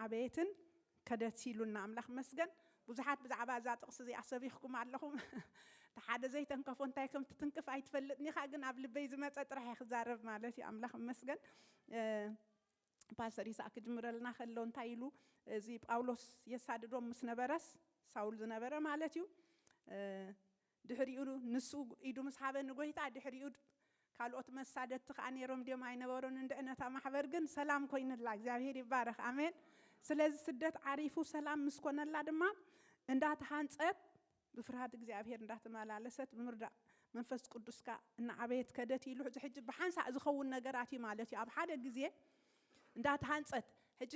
ዓበየትን ከደት ኢሉና ኣምላኽ መስገን። ብዙሓት ብዛዕባ እዛ ጥቕሲ እዚኣ ሰቢኽኩም ኣለኹም። እቲ ሓደ ዘይተንከፎ እንታይ ከም ትትንክፍ ኣይትፈልጥን ኢኻ፣ ግን ኣብ ልበይ ዝመጸ ጥራሕ እየ ክዛረብ ማለት እዩ። ኣምላኽ መስገን። እ፣ ፓስተር ይስሐቅ ክጅምረልና ከሎ እንታይ ኢሉ፣ እዚ ጳውሎስ የሳድዶም ምስ ነበረስ፣ ሳውል ዝነበረ ማለት እዩ፣ እ፣ ድሕሪኡ ንሱ ኢዱ ምስ ሃበ ንጎይታ፣ ድሕሪኡ ካልኦት መሳደድቲ ከኣ ነይሮም ድዮም ኣይነበሩን? እንድዒ ነታ ማሕበር ግን ሰላም ኮይንላ። እግዚኣብሔር ይባረኽ። ኣሜን። ስለዚ ስደት ዓሪፉ ሰላም ምስ ኮነላ ድማ እንዳተሃንጸት ብፍርሃት እግዚኣብሔር እንዳተመላለሰት ብምርዳእ መንፈስ ቅዱስካ እናዓበየት ከደት ኢሉ። እዚ ሕጂ ብሓንሳእ ዝኸውን ነገራት እዩ ማለት እዩ። ኣብ ሓደ ግዜ እንዳተሃንጸት ሕጂ፣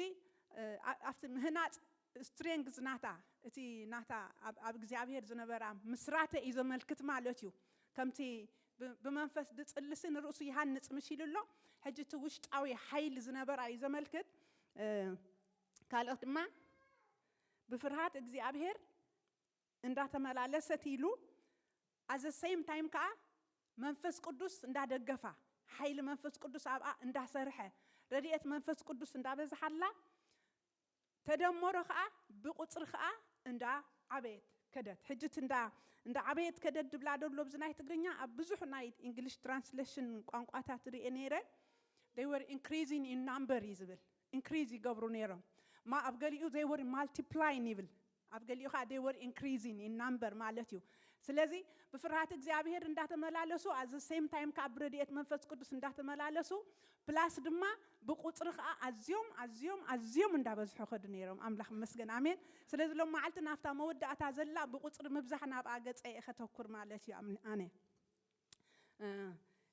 እ፣ ኣ-፣ ኣብቲ ምህናጽ ስትሬንግዝ ናታ፣ እቲ ናታ ኣብ፣ ኣብ እግዚኣብሔር ዝነበራ ምስራተ እዩ ዘመልክት ማለት እዩ። ከምቲ ብ-፣ ብመንፈስ ድጽልሲ ንርእሱ ይሃንጽ ምሽ ኢሉ ኣሎ። ሕጂ እቲ ውሽጣዊ ሓይሊ ዝነበራ እዩ ዘመልክት። እ፣ ካልኦት ድማ ብፍርሃት እግዚኣብሔር እንዳተመላለሰት ኢሉ፣ ኣዘ ሴም ታይም ከዓ መንፈስ ቅዱስ እንዳደገፋ፣ ሓይሊ መንፈስ ቅዱስ ኣብኣ እንዳሰርሐ፣ ረድኤት መንፈስ ቅዱስ እንዳበዝሓላ፣ ተደመሮ ከዓ ብቁፅሪ ከዓ እንዳ ዓበየት ከደት። ሕጂ እቲ እንዳ፣ እንዳ ዓበየት ከደት ድብላ ደሎ ኣብዚ ናይ ትግርኛ ኣብ ብዙሕ ናይ እንግሊሽ ትራንስሌሽን ቋንቋታት ርኤ ነይረ። They were increasing in number እዩ ዝብል። ኢንክሪዝ ይገብሩ ነይሮም። ማ ኣብ ገሊኡ they were multiplying ይብል። ኣብ ገሊኡ ከዓ they were increasing in number ማለት እዩ። ስለዚ ብፍርሃት እግዚኣብሔር እንዳተመላለሱ፣ ኣዘ ሴም ታይም ከዓ ብረድኤት መንፈስ ቅዱስ እንዳተመላለሱ፣ ፕላስ ድማ ብቁፅሪ ከዓ ኣዝዮም ኣዝዮም ኣዝዮም እንዳበዝሑ ከዱ ነይሮም። ኣምላኽ መስገን። ኣሜን። ስለዚ ሎም መዓልቲ ናብታ መወዳእታ ዘላ ብቁፅሪ ምብዛሕ ናብኣ ገፀ እየ ከተኩር ማለት እዩ። ኣም-፣ ኣነ እ፣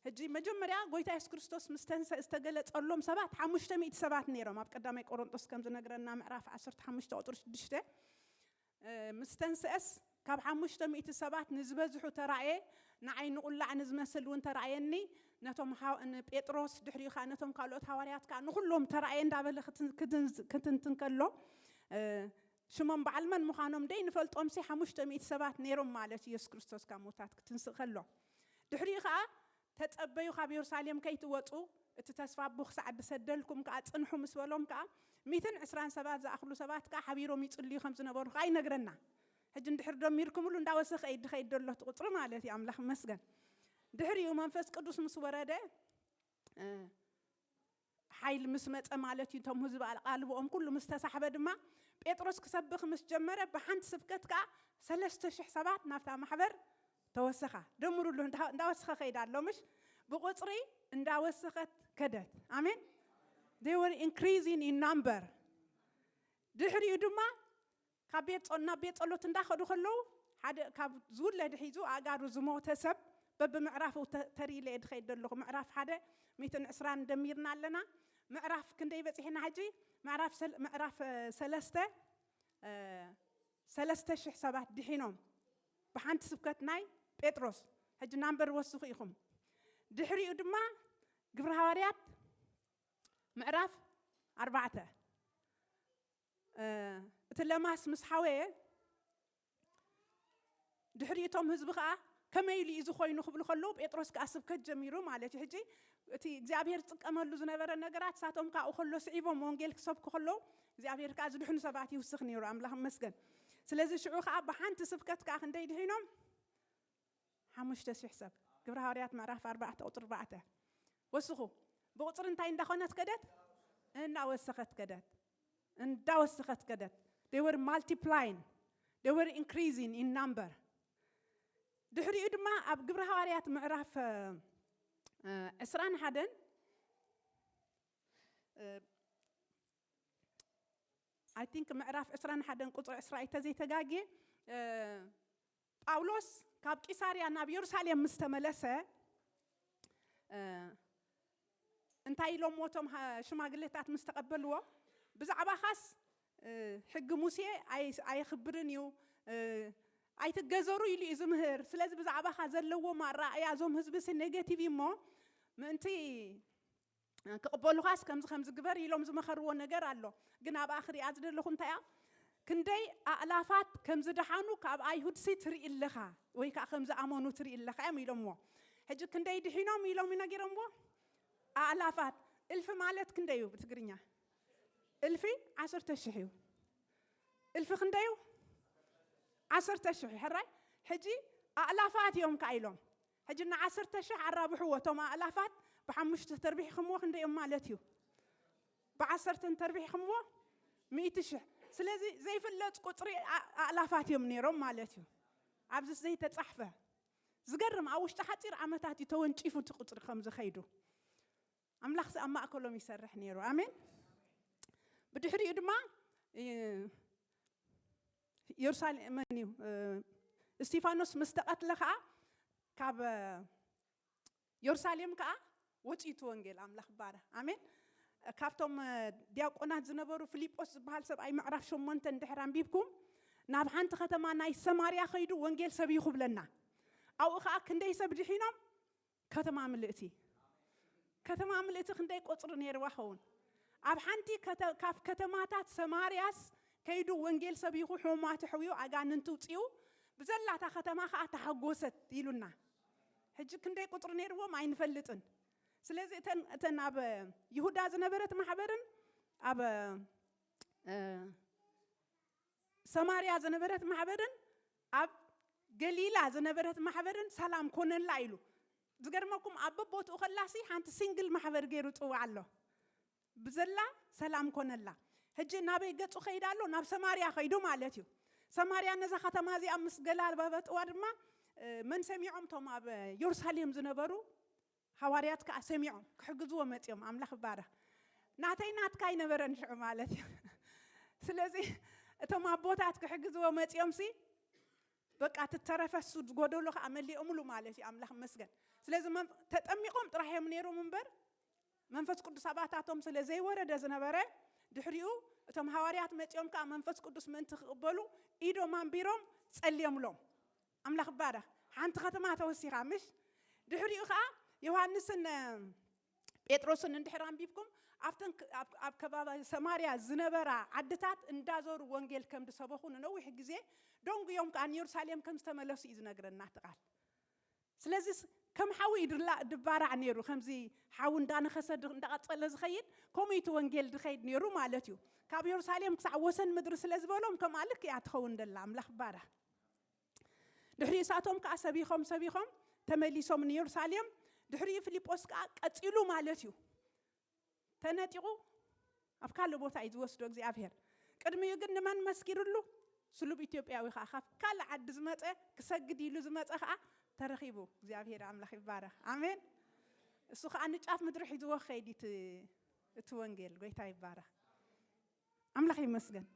ሕጂ መጀመርያ ጎይታ የሱስ ክርስቶስ ምስ ተንሰ-፣ ዝተገለጸሎም ሰባት ሓሙሽተ ሚእቲ ሰባት ነይሮም። ኣብ ቀዳማይ ቆሮንጦስ ከም ዝነግረና ምዕራፍ ዓሰርተ ሓሙሽተ ቁጽሪ ሽዱሽተ፣ እ፣ ምስ ተንስአስ ካብ ሓሙሽተ ሚእቲ ሰባት ንዝበዝሑ ተራእየ፣ ንዓይ ንቑላዕ ንዝመስል እውን ተራእየኒ። ነቶም ሃው-፣ ንጴጥሮስ፣ ድሕሪኡ ኸኣ ነቶም ካልኦት ሃዋርያት ከኣ ንኹሎም ተራእየ እንዳበለ ክትን-፣ ክትን-፣ ክትንትን ከሎ፣ እ፣ ሽሞም በዓል መን ምዃኖም ደይ ንፈልጦምሲ ሓሙሽተ ሚእቲ ሰባት ነይሮም ማለት እዩ፣ የሱስ ክርስቶስ ካብ ሙታት ክትንስእ ከሎ። ድሕሪኡ ኸኣ ተጸበዩ፣ ካብ የሩሳሌም ከይትወጹ፣ እቲ ተስፋ ኣቦ ክሳዕ ድሰደልኩም ከኣ ጽንሑ ምስ በሎም ከኣ፣ ሚእትን ዕስራን ሰባት ዝኣኽሉ ሰባት ከኣ ሓቢሮም ይጽልዩ ከም ዝነበሩ ከኣ ይነግረና። ሕጂ እንድሕር ደሚርኩምሉ እንዳወሰኸ እዩ ድኸይድ ደሎ እቲ ቁጽሪ ማለት እዩ። ኣምላኽ ይመስገን። ድሕሪኡ መንፈስ ቅዱስ ምስ ወረደ፣ እ፣ ሓይሊ ምስ መጸ ማለት እዩ። እቶም ህዝቢ ኣቓልቦኦም ኩሉ ምስ ተሳሕበ ድማ፣ ጴጥሮስ ክሰብኽ ምስ ጀመረ፣ ብሓንቲ ስብከት ከኣ ሰለስተ ሽሕ ሰባት ናብታ ማሕበር ተወሰኻ። ደምሩሉ፣ እንዳ-፣ እንዳወሰኸ ከይዳ ኣሎ፣ ምሽ? ብቁጽሪ እንዳወሰኸት ከደት። ኣሜን። They were increasing in number። ድሕሪኡ ድማ ካብ ቤት ጸ-፣ ናብ ቤት ጸሎት እንዳኸዱ ከለዉ፣ ሓደ ካብ ዝውለድ ሒዙ ኣእጋሩ ዝሞተ ሰብ፣ በብምዕራፉ ተ-፣ ተሪለ እየ ድኸይድ ዘለኹ። ምዕራፍ ሓደ ሚእትን ዕስራን ደሚርና ኣለና። ምዕራፍ ክንደይ በጺሕና ሕጂ? ምዕራፍ ሰል-፣ ምዕራፍ፣ እ፣ ሰለስተ፣ እ፣ ሰለስተ ሽሕ ሰባት ድሒኖም ብሓንቲ ስብከት ናይ ጴጥሮስ። ሕጂ ናምበር ወስኹ ኢኹም። ድሕሪኡ ድማ ግብሪ ሃዋርያት ምዕራፍ ኣርባዕተ፣ እ፣ እቲ ለማስ ምስ ሓወየ፣ ድሕሪ እቶም ህዝቢ ኸኣ ከመይ ኢሉ እዩ ዝኾይኑ ክብሉ ከለዉ፣ ጴጥሮስ ከኣ ስብከት ጀሚሩ ማለት እዩ። ሕጂ እቲ እግዚኣብሔር ዝጥቀመሉ ዝነበረ ነገራት፣ ንሳቶም ካብኡ ከሎ ስዒቦም ወንጌል ክሰብኩ ከለዉ፣ እግዚኣብሔር ከኣ ዝድሕኑ ሰባት ይውስኽ ነይሩ። ኣምላኽ ይመስገን። ስለዚ ሽዑ ከኣ ብሓንቲ ስብከት ከኣ ክንደይ ድሒኖም? ሓሙሽተ ሽሕ ሰብ። ግብረ ሃዋርያት ምዕራፍ ኣርባዕተ ቁጽሪ ኣርባዕተ። ወስኹ። ብቁጽሪ እንታይ እንዳኾነት ከደት? እንዳወሰኸት ከደት። እንዳወሰኸት ከደት። They were multiplying. They were increasing in number. ድሕሪኡ ድማ ኣብ ግብረ ሃዋርያት ምዕራፍ፣ እ፣ እ፣ ዕስራን ሓደን፣ እ፣ I think ምዕራፍ ዕስራን ሓደን ቁጽሪ ዕስራ እዩ ተዘይተጋግየ፣ እ፣ ጳውሎስ ካብ ቂሳርያ ናብ የሩሳሌም ምስ ተመለሰ፣ እ፣ እንታይ ኢሎምዎ እቶም ሃ-፣ ሽማግሌታት ምስ ተቐበልዎ? ብዛዕባኻስ፣ እ፣ ሕጊ ሙሴ ኣይ-፣ ኣየኽብርን እዩ፣ እ፣ ኣይትገዘሩ ኢሉ እዩ ዝምህር። ስለዚ ብዛዕባኻ ዘለዎም ኣረኣእያ እዞም ህዝቢ ሲ ኔጌቲቭ እዩ እሞ፣ ምእንቲ ክቕበሉኻስ ከምዚ ከምዚ ግበር ኢሎም ዝመኸርዎ ነገር ኣሎ። ግን ኣብኣ ክሪኣ ዝደለኹ እንታይ እያ? ክንደይ ኣእላፋት ከም ዝደሓኑ ካብ ኣይሁድ ሲ ትርኢ ኣለኻ፣ ወይ ከዓ ከም ዝኣመኑ ትርኢ ኣለኻ እዮም ኢሎምዎ። ሕጂ ክንደይ ድሒኖም ኢሎም ነጊሮምዎ? ኣእላፋት። እልፊ ማለት ክንደይ እዩ ብትግርኛ? እልፊ ዓሰርተ ሽሕ እዩ። እልፊ ክንደይ እዩ? ዓሰርተ ሽሕ። ሕራይ ሕጂ ኣእላፋት እዮም ከኣ ኢሎም። ሕጂ ንዓሰርተ ሽሕ ኣራብሕዎ፣ እቶም ኣእላፋት ብሓሙሽተ ተርቢሕኹምዎ ክንደይ እዮም ማለት እዩ? ብዓሰርተ እንተርቢሕኹምዎ ሚእቲ ሽሕ። ስለዚ ዘይፍለጥ ቁፅሪ ኣእላፋት እዮም ነይሮም ማለት እዩ። ኣብዚ ዘይተፃሕፈ ዝገርም፣ ኣብ ውሽጢ ሓፂር ዓመታት እዩ ተወንጪፉ እቲ ቁፅሪ ከም ዝኸይዱ። ኣምላኽ ኣብ ማእከሎም ይሰርሕ ነይሩ። ኣሜን። ብድሕሪኡ ድማ የሩሳሌም መን እዩ እስቲፋኖስ ምስ ተቐትለ ከዓ ካብ የሩሳሌም ከዓ ወፂኡ እቲ ወንጌል። ኣምላኽ ይባረኽ። ኣሜን። ካብቶም ዲያቆናት ዝነበሩ ፊልጶስ ዝበሃል ሰብኣይ ምዕራፍ ሸሞንተ እንድሕር ኣንቢብኩም ናብ ሓንቲ ከተማ ናይ ሰማርያ ከይዱ ወንጌል ሰቢኹ ብለና። ኣብኡ ከዓ ክንደይ ሰብ ድሒኖም? ከተማ ምልእቲ። ከተማ ምልእቲ ክንደይ ቁፅሪ ነይርዋ ኸውን? ኣብ ሓንቲ ካብ ከተማታት ሰማርያስ ከይዱ ወንጌል ሰቢኹ ሕሙማት ኣሕውዩ ኣጋንንቲ ውፅኡ ብዘላታ ከተማ ከዓ ተሓጎሰት ኢሉና። ሕጂ ክንደይ ቁፅሪ ነይርዎም ኣይንፈልጥን። ስለዚ እተን እተን ኣብ ይሁዳ ዝነበረት ማሕበርን ኣብ ሰማርያ ዝነበረት ማሕበርን ኣብ ገሊላ ዝነበረት ማሕበርን ሰላም ኮነላ ኢሉ። ዝገርመኩም ኣብ በቦትኡ ከላሲ ሓንቲ ሲንግል ማሕበር ገይሩ ጽዋዕ ኣሎ። ብዘላ ሰላም ኮነላ። ሕጂ ናበይ ገጹ ከይዳ ኣሎ? ናብ ሰማርያ ከይዱ ማለት እዩ። ሰማርያ ነዛ ከተማ እዚኣ ምስ ገላበጥዋ ድማ መን ሰሚዖም? ቶም ኣብ የሩሳሌም ዝነበሩ ሃዋርያት ከዓ ሰሚዖም ክሕግዝዎ መፂኦም። ኣምላኽ ይባረኽ። ናተይ ናትካ ኣይነበረን ሽዑ ማለት እዩ። ስለዚ እቶም ኣቦታት ክሕግዝዎ መፂኦም ሲ በቃ ትተረፈ እሱ ጎደሎ ከዓ መሊኦምሉ ማለት እዩ። ኣምላኽ መስገን። ስለዚ ተጠሚቆም ጥራሕ እዮም ነይሮም እምበር መንፈስ ቅዱስ ኣባታቶም ስለ ዘይወረደ ዝነበረ ድሕሪኡ እቶም ሃዋርያት መፂኦም ከዓ መንፈስ ቅዱስ ምእንቲ ክቕበሉ ኢዶም ኣንቢሮም ጸልዮምሎም። ኣምላኽ ይባረኽ። ሓንቲ ከተማ ተወሲኻ ምሽ ድሕሪኡ ከዓ ዮሃንስን ጴጥሮስን እንድሕር ኣንቢብኩም ኣብተን ኣብ ከባቢ ሰማርያ ዝነበራ ዓድታት እንዳዞሩ ወንጌል ከም ዝሰበኹ ንነዊሕ ግዜ ደንጉዮም ከዓ ንየሩሳሌም ከም ዝተመለሱ እዩ ዝነግረና እቲ ቃል። ስለዚ ከም ሓዊ እዩ ድባራዕ ነይሩ። ከምዚ ሓዊ እንዳነኸሰ እንዳቐፀለ ዝኸይድ ከምኡ እቲ ወንጌል ዝኸይድ ነይሩ ማለት እዩ። ካብ የሩሳሌም ክሳዕ ወሰን ምድሪ ስለ ዝበሎም ከምኣ ልክ እያ ትኸውን ደላ። ኣምላኽ ይባረኽ። ድሕሪ እሳቶም ከዓ ሰቢኾም ሰቢኾም ተመሊሶም ንየሩሳሌም። ድሕሪኡ ፊልጶስ ከዓ ቀፂሉ ማለት እዩ። ተነጢቑ ኣብ ካልእ ቦታ እዩ ዝወስዶ እግዚኣብሔር። ቅድሚኡ ግን ንመን መስኪርሉ? ስሉብ ኢትዮጵያዊ ከዓ ካብ ካልእ ዓዲ ዝመፀ ክሰግድ ኢሉ ዝመፀ ከዓ ተረኺቡ። እግዚኣብሔር ኣምላኽ ይባረኽ። ኣሜን። እሱ ከዓ ንጫፍ ምድሪ ሒዝዎ ክኸይድ እዩ እቲ ወንጌል። ጎይታ ይባረኽ። ኣምላኽ ይመስገን።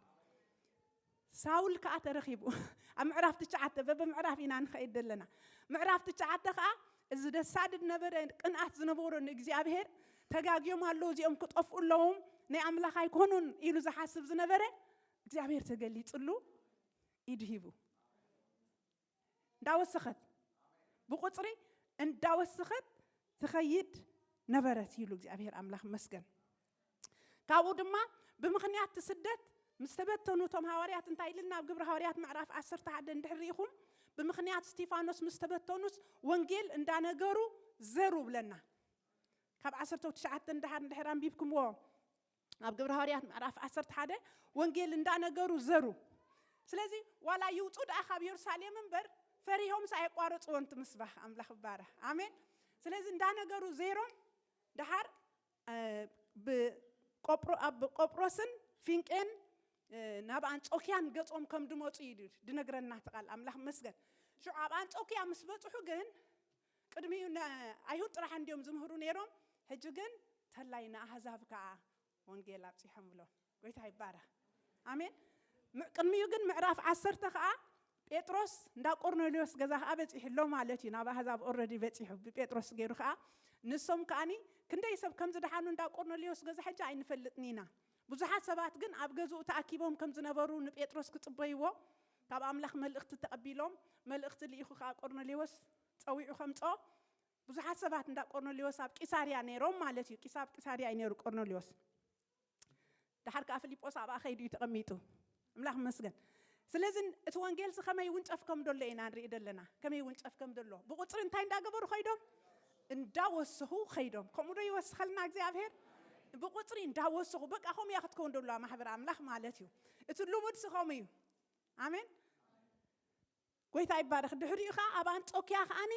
ሳውል ከዓ ተረኺቡ ኣብ ምዕራፍ ትሽዓተ በበምዕራፍ ኢና ንኸይድ ዘለና። ምዕራፍ ትሽዓተ ከዓ እዚ ደሳድድ ነበረ ቅንኣት ዝነበሮ ንእግዚኣብሔር ተጋግዮም ኣለዉ እዚኦም ክጠፍኡ ኣለዎም ናይ ኣምላኽ ኣይኮኑን ኢሉ ዝሓስብ ዝነበረ እግዚኣብሔር ተገሊፅሉ ኢዱ ሂቡ እንዳወሰኸት ብቁፅሪ እንዳወሰኸት ትኸይድ ነበረት ኢሉ እግዚኣብሔር ኣምላኽ መስገን። ካብኡ ድማ ብምኽንያት እቲ ስደት ምስ ተበተኑ እቶም ሃዋርያት እንታይ ኢልና ኣብ ግብሪ ሃዋርያት ምዕራፍ ዓሰርተ ሓደ እንድሕር ርኢኹም ብምኽንያት እስቲፋኖስ ምስ ተበተኑስ ወንጌል እንዳነገሩ ዘሩ ብለና። ካብ ዓሰርተ ትሽዓተ እንድሓር እንድሕር ኣንቢብኩምዎ ኣብ ግብሪ ሃዋርያት ምዕራፍ ዓሰርተ ሓደ ወንጌል እንዳነገሩ ዘሩ። ስለዚ ዋላ ይውፁ ደኣ ካብ የሩሳሌም እምበር ፈሪሆምስ ኣየቋረፅዎን እቲ ምስባኽ። ኣምላኽ ይባረኽ። ኣሜን። ስለዚ እንዳነገሩ ዘይሮም ደሓር ኣብ ቆጵሮስን ፊንቄን ናብ ኣንጾኪያን ገጾም ከም ድመፁ እዩ ድነግረና እቲ ቃል። ኣምላኽ መስገን። ሽዑ ኣብ ኣንጾኪያ ምስ በፅሑ ግን ቅድሚኡ ኣይሁድ ጥራሕ እንዲዮም ዝምህሩ ነይሮም። ሕጂ ግን ተላይ ንኣህዛብ ከዓ ወንጌል ኣብፂሖም ብሎም። ጎይታ ይባረኽ። ኣሜን። ቅድሚኡ ግን ምዕራፍ ዓሰርተ ከዓ ጴጥሮስ እንዳ ቆርኔሌዎስ ገዛ ከዓ በፂሑ ኣሎ ማለት እዩ። ናብ ኣህዛብ ኦረዲ በፂሑ ብጴጥሮስ ገይሩ ከዓ ንሶም ከዓኒ ክንደይ ሰብ ከም ዝደሓኑ እንዳ ቆርኔሌዎስ ገዛ ሕጂ ኣይንፈልጥን ኢና። ብዙሓት ሰባት ግን ኣብ ገዝኡ ተኣኪቦም ከም ዝነበሩ ንጴጥሮስ ክፅበይዎ ካብ ኣምላኽ መልእኽቲ ተቐቢሎም መልእኽቲ ልኢኹ ከዓ ቆርኔሌዎስ ፀዊዑ ከምፅኦ ብዙሓት ሰባት እንዳ ቆርኔሌዎስ ኣብ ቂሳርያ ነይሮም ማለት እዩ። ቂሳብ ቂሳርያ እዩ ነይሩ ቆርኔሌዎስ። ድሓር ከዓ ፊልጶስ ኣብኣ ከይዱ እዩ ተቐሚጡ። ኣምላኽ መስገን። ስለዚ እቲ ወንጌልሲ ከመይ ይውንጨፍ ከም ደሎ ኢና ንርኢ ዘለና። ከመይ ይውንጨፍ ከም ደሎ ብቁፅሪ እንታይ እንዳገበሩ ከይዶም እንዳወሰኹ ከይዶም። ከምኡ ዶ ይወስኸልና እግዚኣብሔር? ብቁፅሪ እንዳወሰኹ፣ በቃ ከምኡ እያ ክትከውን ደለዋ ማሕበር ኣምላኽ ማለት እዩ። እቲ ልሙድ ሲ ከምኡ እዩ። ኣሜን። ጎይታ ይባረኽ። ድሕሪኡ ኸዓ ኣብ ኣንጾኪያ ኸዓኒ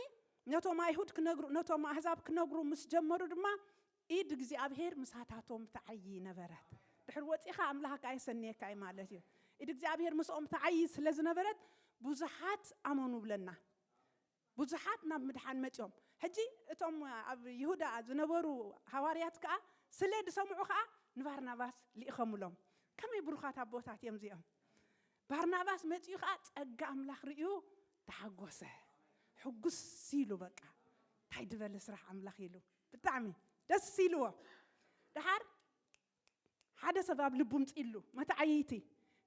ነቶም ኣይሁድ ክነግሩ፣ ነቶም ኣህዛብ ክነግሩ ምስ ጀመሩ ድማ ኢድ እግዚኣብሔር ምሳታቶም ትዓዪ ነበረት። ድሕሪ ወፂኻ ኣምላኽ ከኣ የሰንየካ እዩ ማለት እዩ። ኢድ እግዚኣብሔር ምስኦም ትዓዪ ስለ ዝነበረት ብዙሓት ኣመኑ ብለና። ብዙሓት ናብ ምድሓን መፂኦም። ሕጂ እቶም ኣብ ይሁዳ ዝነበሩ ሃዋርያት ከኣ ስለ ዝሰምዑ ከኣ ንባርናባስ ልኢኸምሎም። ከመይ ብሩኻት ኣቦታት እዮም እዚኦም። ባርናባስ መፂኡ ከኣ ጸጋ ኣምላኽ ርእዩ ተሓጎሰ። ሕጉስ ኢሉ በቃ። እንታይ ዝበለ ስራሕ ኣምላኽ ኢሉ። ብጣዕሚ ደስ ኢልዎ። ደሓር ሓደ ሰብ ኣብ ልቡ ምፂሉ መተዓይይቲ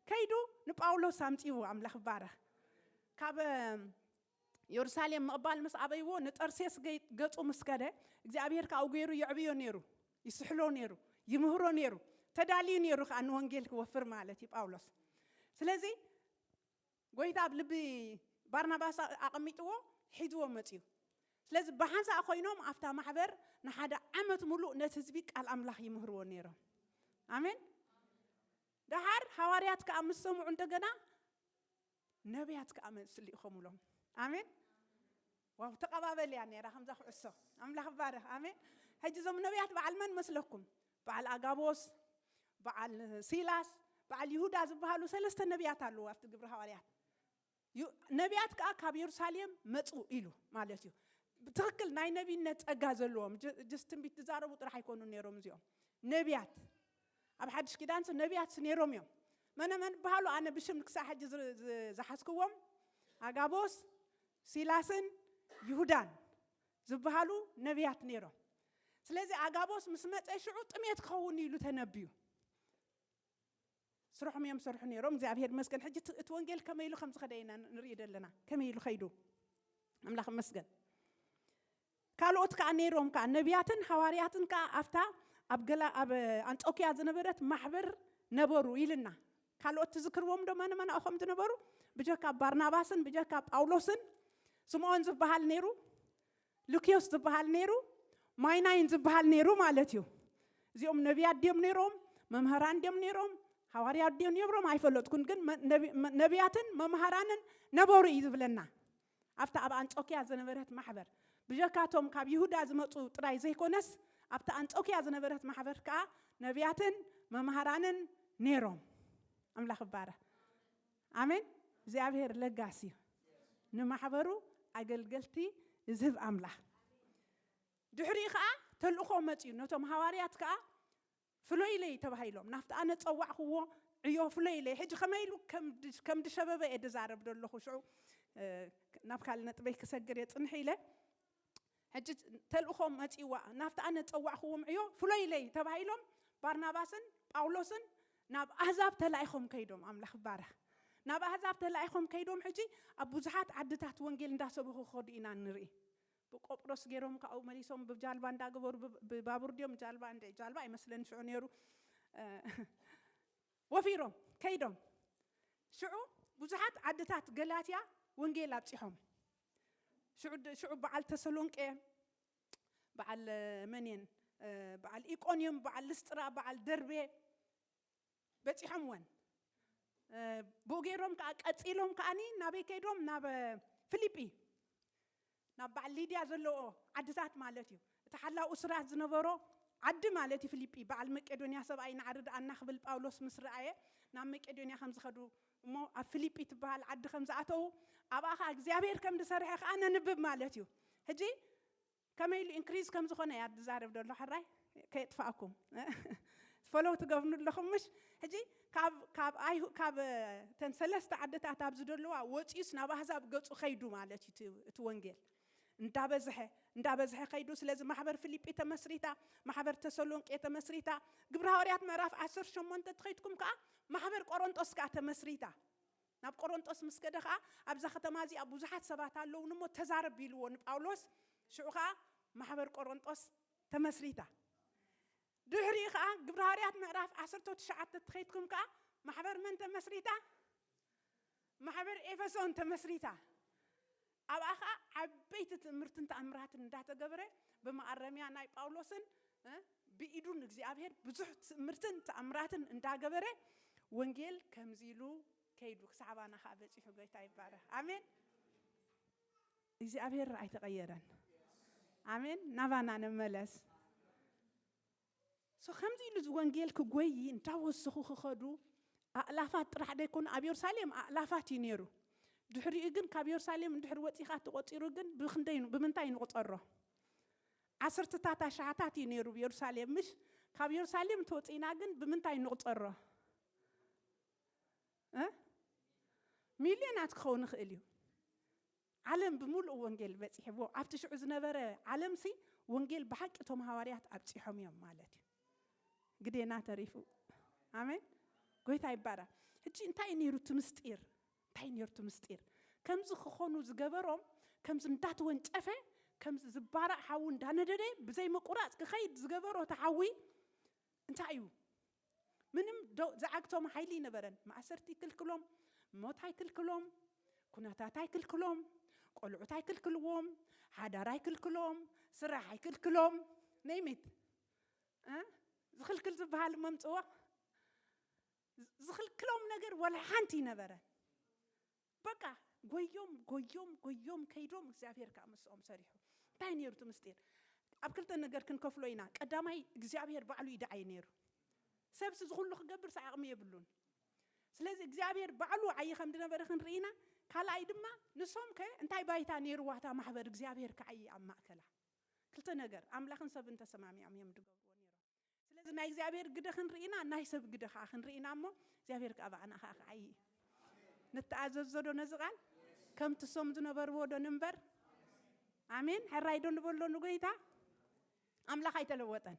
ከይዱ ንጳውሎስ ኣምፂዎ። ኣምላኽ ይባረኽ። ካብ የሩሳሌም ምቕባል ምስ ኣበይዎ ንጠርሴስ ገይ-፣ ገጹ ምስ ከደ እግዚኣብሔር ካብኡ ገይሩ የዕብዮ ነይሩ፣ ይስሕሎ ነይሩ፣ ይምህሮ ነይሩ፣ ተዳልዩ ነይሩ ከዓ ንወንጌል ክወፍር ማለት እዩ ጳውሎስ። ስለዚ ጎይታ ኣብ ልቢ ባርናባስ ኣቐሚጥዎ ሒዝዎ መፅዩ። ስለዚ ብሓንሳእ ኮይኖም ኣብታ ማሕበር ንሓደ ዓመት ሙሉእ ነቲ ህዝቢ ቃል ኣምላኽ ይምህርዎ ነይሮም። ኣሜን። ደሓር ሃዋርያት ከዓ ምስ ሰምዑ እንደገና ነቢያት ከዓ መፅእ ልኢኾምሎም። ኣሜን። ዋው ተቐባበል እያ ነይራ ከምዛ ኩዕሶ። ኣምላኽ ይባረኽ። ኣሜን። ሕጂ እዞም ነቢያት በዓል መን መስለኩም? በዓል ኣጋቦስ፣ በዓል ሲላስ፣ በዓል ይሁዳ ዝበሃሉ ሰለስተ ነቢያት ኣለዉ ኣብቲ ግብሪ ሃዋርያት። ዩ-፣ ነቢያት ከዓ ካብ የሩሳሌም መፁ ኢሉ ማለት እዩ። ብትኽክል ናይ ነቢይነት ፀጋ ዘለዎም ጀ-፣ ጀስት ትንቢት ዝዛረቡ ጥራሕ ኣይኮኑን ነይሮም እዚኦም ነቢያት። ኣብ ሓድሽ ኪዳንስ ነቢያትስ ነይሮም እዮም። መነ መን በሃሉ ኣነ ብሽም ክሳዕ ሕጂ ዝ-፣ ዝ-፣ ዝሓዝክዎም ኣጋቦስ፣ ሲላስን ይሁዳን ዝበሃሉ ነቢያት ነይሮም። ስለዚ ኣጋቦስ ምስ መፀ ሽዑ ጥሜት ክኸውን ኢሉ ተነብዩ። ስርሖም እዮም ሰርሑ ነይሮም። እግዚኣብሔር ይመስገን። ሕጂ እቲ፣ እቲ ወንጌል ከመይ ኢሉ ከም ዝኸደ ኢና ንርኢ ዘለና። ከመይ ኢሉ ኸይዱ። ኣምላኽ ይመስገን። ካልኦት ከዓ ነይሮም ከዓ ነቢያትን ሃዋርያትን ከዓ ኣብታ ኣብ ገላ-፣ ኣብ ኣንጾኪያ ዝነበረት ማሕበር ነበሩ ኢልና። ካልኦት ትዝክርዎም ዶ መን መን ኣብኦም ዝነበሩ? ብጀካ ባርናባስን ብጀካ ጳውሎስን ስምዖን ዝበሃል ነይሩ፣ ሉክዮስ ዝበሃል ነይሩ፣ ማይናይን ዝበሃል ነይሩ ማለት እዩ። እዚኦም ነቢያት ድዮም ነይሮም? መምህራን ድዮም ነይሮም? ሃዋርያት ድዮም ነይሮም? ኣይፈለጥኩን፣ ግን መ-፣ ነቢ-፣ መ-፣ ነቢያትን መምሃራንን ነበሩ እዩ ዝብለና። ኣብታ ኣብ ኣንጾኪያ ዝነበረት ማሕበር ብጀካቶም ካብ ይሁዳ ዝመጹ ጥራይ ዘይኮነስ ኣብታ ኣንጾኪያ ዝነበረት ማሕበር ከኣ ነቢያትን መምሃራንን ነይሮም። ኣምላኽ ይባረኽ። ኣሜን። እግዚኣብሔር ለጋስ እዩ። ንማሕበሩ ኣገልገልቲ ዝህብ ኣምላኽ። ድሕሪኡ ከኣ ተልእኾ መጽዩ። ነቶም ሃዋርያት ከኣ ፍሎይለይ ተባሂሎም። ናብቲ ኣነ ጸዋዕክዎ ዕዮ ፍሎይለይ። ሕጂ ከመይ ኢሉ ከም ድ-፣ ከም ድሸበበ እየ ድዛረብ ደለኹ። ሽዑ፣ እ፣ ናብ ካልእ ነጥበይ ክሰግር እየ ጽንሕ ኢለ። ሕጂ ተልእኾ መጺዋ። ናብቲ ኣነ ጸዋዕክዎም ዕዮ ፍሎይለይ ተባሂሎም ባርናባስን ጳውሎስን ናብ ኣህዛብ ተላኢኾም ከይዶም። ኣምላኽ ይባረኽ። ናብ ኣህዛብ ተላኢኾም ከይዶም ሕጂ ኣብ ብዙሓት ዓድታት ወንጌል እንዳሰበኹ ክኸዱ ኢና ንርኢ። ብቆጵሮስ ገይሮም ካብኡ መሊሶም ብጃልባ እንዳገበሩ ብ-፣ ብባቡር ድዮም ጃልባ እንደ ጃልባ ኣይመስለን ሽዑ ነይሩ። እ፣ ወፊሮም ከይዶም ሽዑ ብዙሓት ዓድታት ገላትያ ወንጌል ኣብጺሖም። ሽዑ ድ-፣ ሽዑ በዓል ተሰሎንቄ፣ በዓል መን እየን፣ እ፣ በዓል ኢቆንዮም፣ በዓል ልስጥራ፣ በዓል ደርቤ በጺሖምወን። እ፣ ብኡ ገይሮም ከኣ ቀጺሎም ከኣኒ ናበይ ከይዶም? ናብ ፊሊጲ፣ ናብ በዓል ሊድያ ዘለዎ ዓድታት ማለት እዩ። እቲ ሓላው እሱራት ዝነበሮ ዓዲ ማለት እዩ ፊሊጲ። በዓል መቄዶንያ ሰብኣይ ንዓሪ ደኣና ክብል ጳውሎስ ምስ ረኣየ ናብ መቄዶንያ ከም ዝኸዱ እሞ ኣብ ፊሊጲ ትበሃል ዓዲ ከም ዝኣተዉ ኣብኣ ኸኣ እግዚኣብሔር ከም ዝሰርሐ ኸኣ ነንብብ ማለት እዩ። ሕጂ ከመይ ኢሉ ኢንክሪዝ ከም ዝኾነ እያ ዝዛረብ ዘሎ ሕራይ ከየጥፋእኩም። ፎሎው ትገብኑ ኣለኹም ምሽ? ሕጂ ካብ፣ ካብ ኣይሁ-፣ ካብ፣ እ፣ ተን ሰለስተ ዓድታት ኣብ ዝደለዋ ወፂኡስ ናብ ኣህዛብ ገፁ ኸይዱ ማለት እዩ እቲ፣ እቲ ወንጌል። እንዳበዝሐ፣ እንዳበዝሐ ኸይዱ። ስለዚ ማሕበር ፊሊጲ ተመስሪታ፣ ማሕበር ተሰሎንቄ ተመስሪታ። ግብረ ሃዋርያት ምዕራፍ ዓሰርተ ሸሞንተ ትኸይድኩም ከኣ ማሕበር ቆሮንጦስ ከኣ ተመስሪታ። ናብ ቆሮንጦስ ምስ ከደ ኸኣ ኣብዛ ከተማ እዚኣ ብዙሓት ሰባት ኣለውን እሞ ተዛረብ ኢልዎ ንጳውሎስ። ሽዑ ኸኣ ማሕበር ቆሮንጦስ ተመስሪታ። ድሕሪኡ ኸኣ ግብረ ሃዋርያት ምዕራፍ ዓሰርተ ትሽዓተ ትኸይድኩም ከኣ ማሕበር መን ተመስሪታ? ማሕበር ኤፌሶን ተመስሪታ። ኣብኣ ኸኣ ዓበይቲ ትእምርትን ተኣምራትን እንዳተገበረ ብመኣረምያ ናይ ጳውሎስን፣ እ፣ ብኢዱን እግዚኣብሔር ብዙሕ ትእምርትን ተኣምራትን እንዳገበረ ወንጌል ከምዚ ኢሉ ከይዱ ክሳዕ ኣባና ከዓ በፂሑ። ጎይታ ይባረኽ። ኣሜን። እግዚኣብሔር ኣይተቐየረን። ኣሜን። ናባና ንመለስ። ሶ ከምዚ ኢሉ እዚ ወንጌል ክጎይ እንዳወሰኹ ክኸዱ ኣእላፋት ጥራሕ ደይኮኑ፣ ኣብ የሩሳሌም ኣእላፋት እዩ ነይሩ። ድሕሪኡ ግን ካብ የሩሳሌም እንድሕር ወፂኻ ተቆፂሩ ግን ብክንደይ ኑ- ብምንታይ ንቁፀሮ? ዓሰርተታት ኣሽሓታት እዩ ነይሩ የሩሳሌም፣ ምሽ? ካብ የሩሳሌም ተወፂና ግን ብምንታይ ንቁፀሮ? እ? ሚልዮናት ክኸውን ይኽእል እዩ። ዓለም ብምሉእ ወንጌል በፂሕዎ። ኣብቲ ሽዑ ዝነበረ ዓለምሲ ወንጌል ብሓቂ እቶም ሃዋርያት ኣብፂሖም እዮም ማለት እዩ። ግዴና ተሪፉ። ኣሜን። ጎይታ ይባረክ። ሕጂ እንታይ እዩ ነይሩ እቲ ምስጢር? እንታይ እዩ ነይሩ እቲ ምስጢር? ከምዚ ክኾኑ ዝገበሮም፣ ከምዚ እንዳተወንጨፈ፣ ከምዚ ዝባራዕ ሓዊ እንዳነደደ ብዘይ ምቁራፅ ክኸይድ ዝገበሮ እቲ ሓዊ እንታይ እዩ? ምንም ዶ- ዝዓግቶም ሓይሊ ይነበረን። ማእሰርቲ ይክልክሎም፣ ሞት ኣይክልክሎም፣ ኩነታት ኣይክልክሎም፣ ቆልዑት ኣይክልክልዎም፣ ሓዳር ኣይክልክሎም፣ ስራሕ ኣይክልክሎም፣ ነይሚት ዝኽልክል ዝበሃል መምፅዎ። ዝኽልክሎም ነገር ወላ ሓንቲ ይነበረ። በቃ ጎዮም ጎዮም ጎዮም ከይዶም እግዚኣብሔር ከዓ ምስኦም ሰሪሑ። እንታይ ነይሩ እቲ ምስጢር? ኣብ ክልተ ነገር ክንከፍሎ ኢና። ቀዳማይ እግዚኣብሔር ባዕሉ ይደዓይ ነይሩ። ሰብሲ ዝኹሉ ክገብር ዓቕሚ የብሉን። ስለዚ እግዚኣብሔር ባዕሉ ዓይ ከም ዝነበረ ክንርኢ ኢና። ካልኣይ ድማ ንሶም ከ እንታይ ባይታ ነይርዋ እታ ማሕበር እግዚኣብሔር ክዓይ ኣብ ማእከላ? ክልተ ነገር ኣምላኽን ሰብን ተሰማሚዖም እዮም ዝገብርዎ ነይሮም። ስለዚ ናይ እግዚኣብሔር ግደ ክንርኢ ኢና፣ ናይ ሰብ ግደ ከዓ ክንርኢ ኢና እሞ እግዚኣብሔር ከዓ ብኣና ከዓ ክዓይ እዩ። ንተኣዘዞ ዶ ነዚ ቃል? ከምቲ ሶም ዝነበርዎ ዶ ንንበር? ኣሜን። ሕራይ ዶ ንበሎ ንጎይታ? ኣምላኽ ኣይተለወጠን።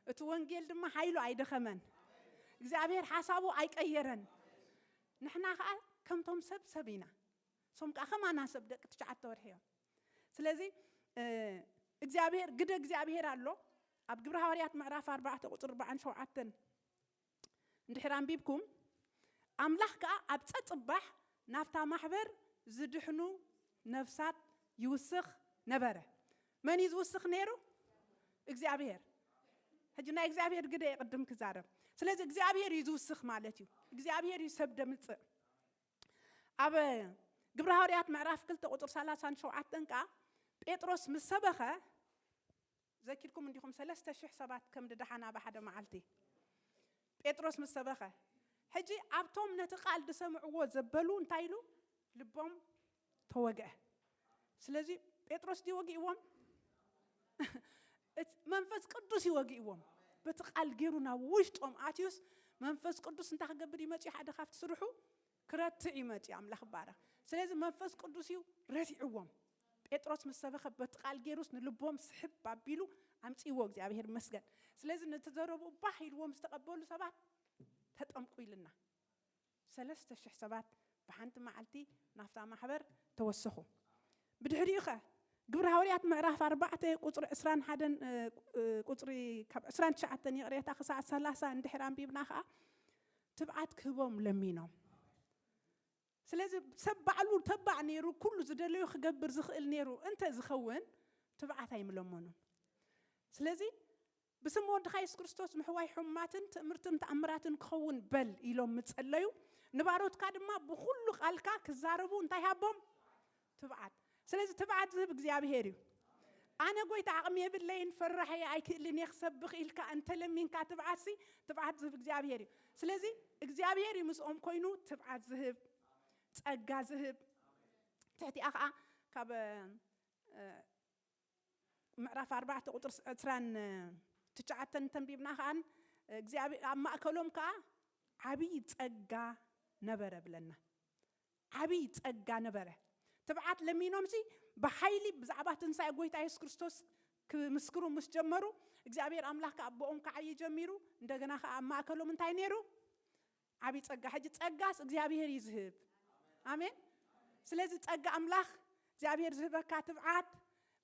እቲ ወንጌል ድማ ሓይሉ ኣይደኸመን። እግዚኣብሔር ሓሳቡ ኣይቀየረን። ንሕና ከዓ ከምቶም ሰብ ሰብ ኢና። ሶም ከዓ ከማና ሰብ ደቂ ትሽዓተ ወርሒ እዮም። ስለዚ እግዚኣብሔር ግደ እግዚኣብሔር ኣሎ። ኣብ ግብሪ ሃዋርያት ምዕራፍ ኣርባዕተ ቁፅሪ ኣርባዓን ሸውዓተን እንድሕር ኣንቢብኩም፣ ኣምላኽ ከዓ ኣብ ፀፅባሕ ናብታ ማሕበር ዝድሕኑ ነፍሳት ይውስኽ ነበረ። መን እዩ ዝውስኽ ነይሩ? እግዚኣብሔር። ሕጂ ናይ እግዚኣብሔር ግደ የቅድም ክዛረብ። ስለዚ እግዚኣብሔር እዩ ዝውስኽ ማለት እዩ። እግዚኣብሔር እዩ ሰብ ደምፅእ። ኣብ ግብሪ ሃዋርያት ምዕራፍ ክልተ ቁፅሪ ሰላሳን ሸውዓተን ከዓ ጴጥሮስ ምስ ሰበኸ፣ ዘኪርኩም እንዲኹም ሰለስተ ሽሕ ሰባት ከም ድደሓን ኣብ ሓደ መዓልቲ ጴጥሮስ ምስ ሰበኸ፣ ሕጂ ኣብቶም ነቲ ቃል ዝሰምዕዎ ዘበሉ እንታይ ኢሉ? ልቦም ተወግአ። ስለዚ ጴጥሮስ ድዩ ወጊእዎም? እቲ መንፈስ ቅዱስ እዩ ወጊእዎም። በቲ ቃል ገይሩ ናብ ውሽጦም ኣትዩስ መንፈስ ቅዱስ እንታይ ክገብር ይመፅእ? ሓደ ካብቲ ስርሑ ክረትዕ ይመፅእ። ኣምላኽ ይባረኽ። ስለዚ መንፈስ ቅዱስ እዩ ረቲዕዎም። ጴጥሮስ ምስ ሰበኸ በቲ ቃል ገይሩስ ንልቦም ስሕብ ኣቢሉ ኣምፅእዎ። እግዚኣብሔር ይመስገን። ስለዚ ነቲ ዘረብኡ ባህ ኢልዎም ዝተቐበሉ ሰባት ተጠምቁ ኢልና። ሰለስተ ሽሕ ሰባት ብሓንቲ መዓልቲ ናብታ ማሕበር ተወሰኹ። ብድሕሪኡ ኸ ግብሪ ሃዋርያት ምዕራፍ ኣርባዕተ ቁፅሪ ዕስራን ሓደን ቁፅሪ ካብ ዕስራን ትሽዓተን ይቕሬታ ክሳዕ ሰላሳ እንድሕር ኣንቢብና ከዓ ትብዓት ክህቦም ለሚኖም። ስለዚ ሰብ ባዕሉ ተባዕ ነይሩ፣ ኩሉ ዝደለዩ ክገብር ዝኽእል ነይሩ እንተ ዝኸውን ትብዓት ኣይምለመኑን። ስለዚ ብስም ወድኻ የሱስ ክርስቶስ ምሕዋይ ሕሙማትን ትእምርትን ተኣምራትን ክኸውን በል ኢሎም ምጸለዩ፣ ንባሮትካ ድማ ብኹሉ ቃልካ ክዛረቡ እንታይ ሃቦም? ትብዓት። ስለዚ ትብዓት ዝህብ እግዚኣብሔር እዩ። ኣነ ጎይታ ዓቕሚ የብለይን፣ ፈራሕ እየ፣ ኣይክእልን እየ ክሰብኽ ኢልካ እንተለሚንካ ትብዓትሲ ትብዓት ዝህብ እግዚኣብሔር እዩ። ስለዚ እግዚኣብሔር እዩ ምስኦም ኮይኑ ትብዓት ዝህብ፣ ጸጋ ዝህብ። ትሕቲኣ ከዓ ካብ ምዕራፍ ኣርባዕተ ቁፅሪ ዕስራን ትሽዓተን እንተንቢብና ከዓን እግዚኣብሔር ኣብ ማእከሎም ከዓ ዓብዪ ፀጋ ነበረ ብለና። ዓብዪ ፀጋ ነበረ። ትብዓት ለሚኖምሲ ብሓይሊ ብዛዕባ ትንሳኤ ጎይታ የሱስ ክርስቶስ ክምስክሩ ምስ ጀመሩ እግዚኣብሔር ኣምላኽ ከዓ ኣብኦም ክዓይ ጀሚሩ። እንደገና ከዓ ኣብ ማእከሎም እንታይ ነይሩ? ዓብዪ ጸጋ። ሕጂ ጸጋስ እግዚኣብሔር እዩ ዝህብ። ኣሜን። ስለዚ ጸጋ ኣምላኽ እግዚኣብሔር ዝህበካ ትብዓት፣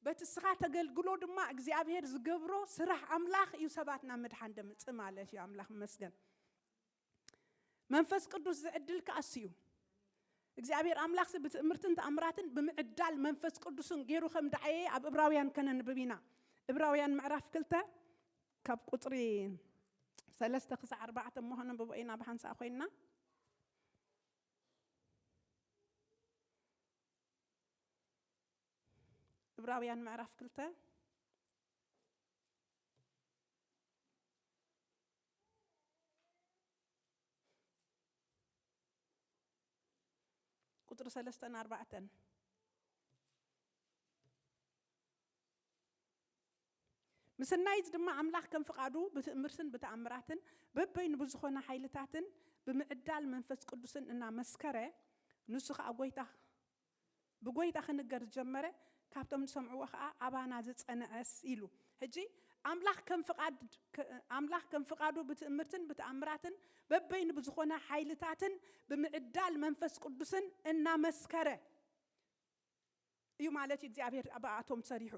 በቲ እስኻ ተገልግሎ ድማ እግዚኣብሔር ዝገብሮ ስራሕ ኣምላኽ እዩ ሰባት ናብ ምድሓን ደምጽእ ማለት እዩ። ኣምላኽ ይመስገን። መንፈስ ቅዱስ ዝዕድል ከኣ እሱ እዩ። እግዚኣብሔር ኣምላኽሲ ብትእምርትን ተኣምራትን ብምዕዳል መንፈስ ቅዱስን ገይሩ ከም ደዓየ ኣብ እብራውያን ከነንብብ ኢና። እብራውያን ምዕራፍ ክልተ ካብ ቁፅሪ ሰለስተ ክሳዕ ኣርባዕተ እሞ ከነንብቦ ኢና ብሓንሳእ ኮይንና። ዕብራውያን ምዕራፍ ክልተ ቁፅሪ ሰለስተን ኣርባዕተን። ምስናይዝ ድማ ኣምላኽ ከም ፍቓዱ ብትእምርትን ብተኣምራትን በበይኑ ብዝኾነ ሓይልታትን ብምዕዳል መንፈስ ቅዱስን እናመስከረ፣ ንሱ ኸዓ ጎይታ ብጎይታ ክንገር ዝጀመረ፣ ካብቶም ዝሰምዕዎ ኸዓ ኣባና ዝጸንዐስ ኢሉ። ሕጂ ኣምላኽ ከም ፍቓድ ኣምላኽ ከም ፍቓዱ ብትእምርትን ብተኣምራትን በበይኑ ብዝኾነ ሓይልታትን ብምዕዳል መንፈስ ቅዱስን እናመስከረ እዩ ማለት እዩ። እግዚኣብሔር ብኣቶም ሰሪሑ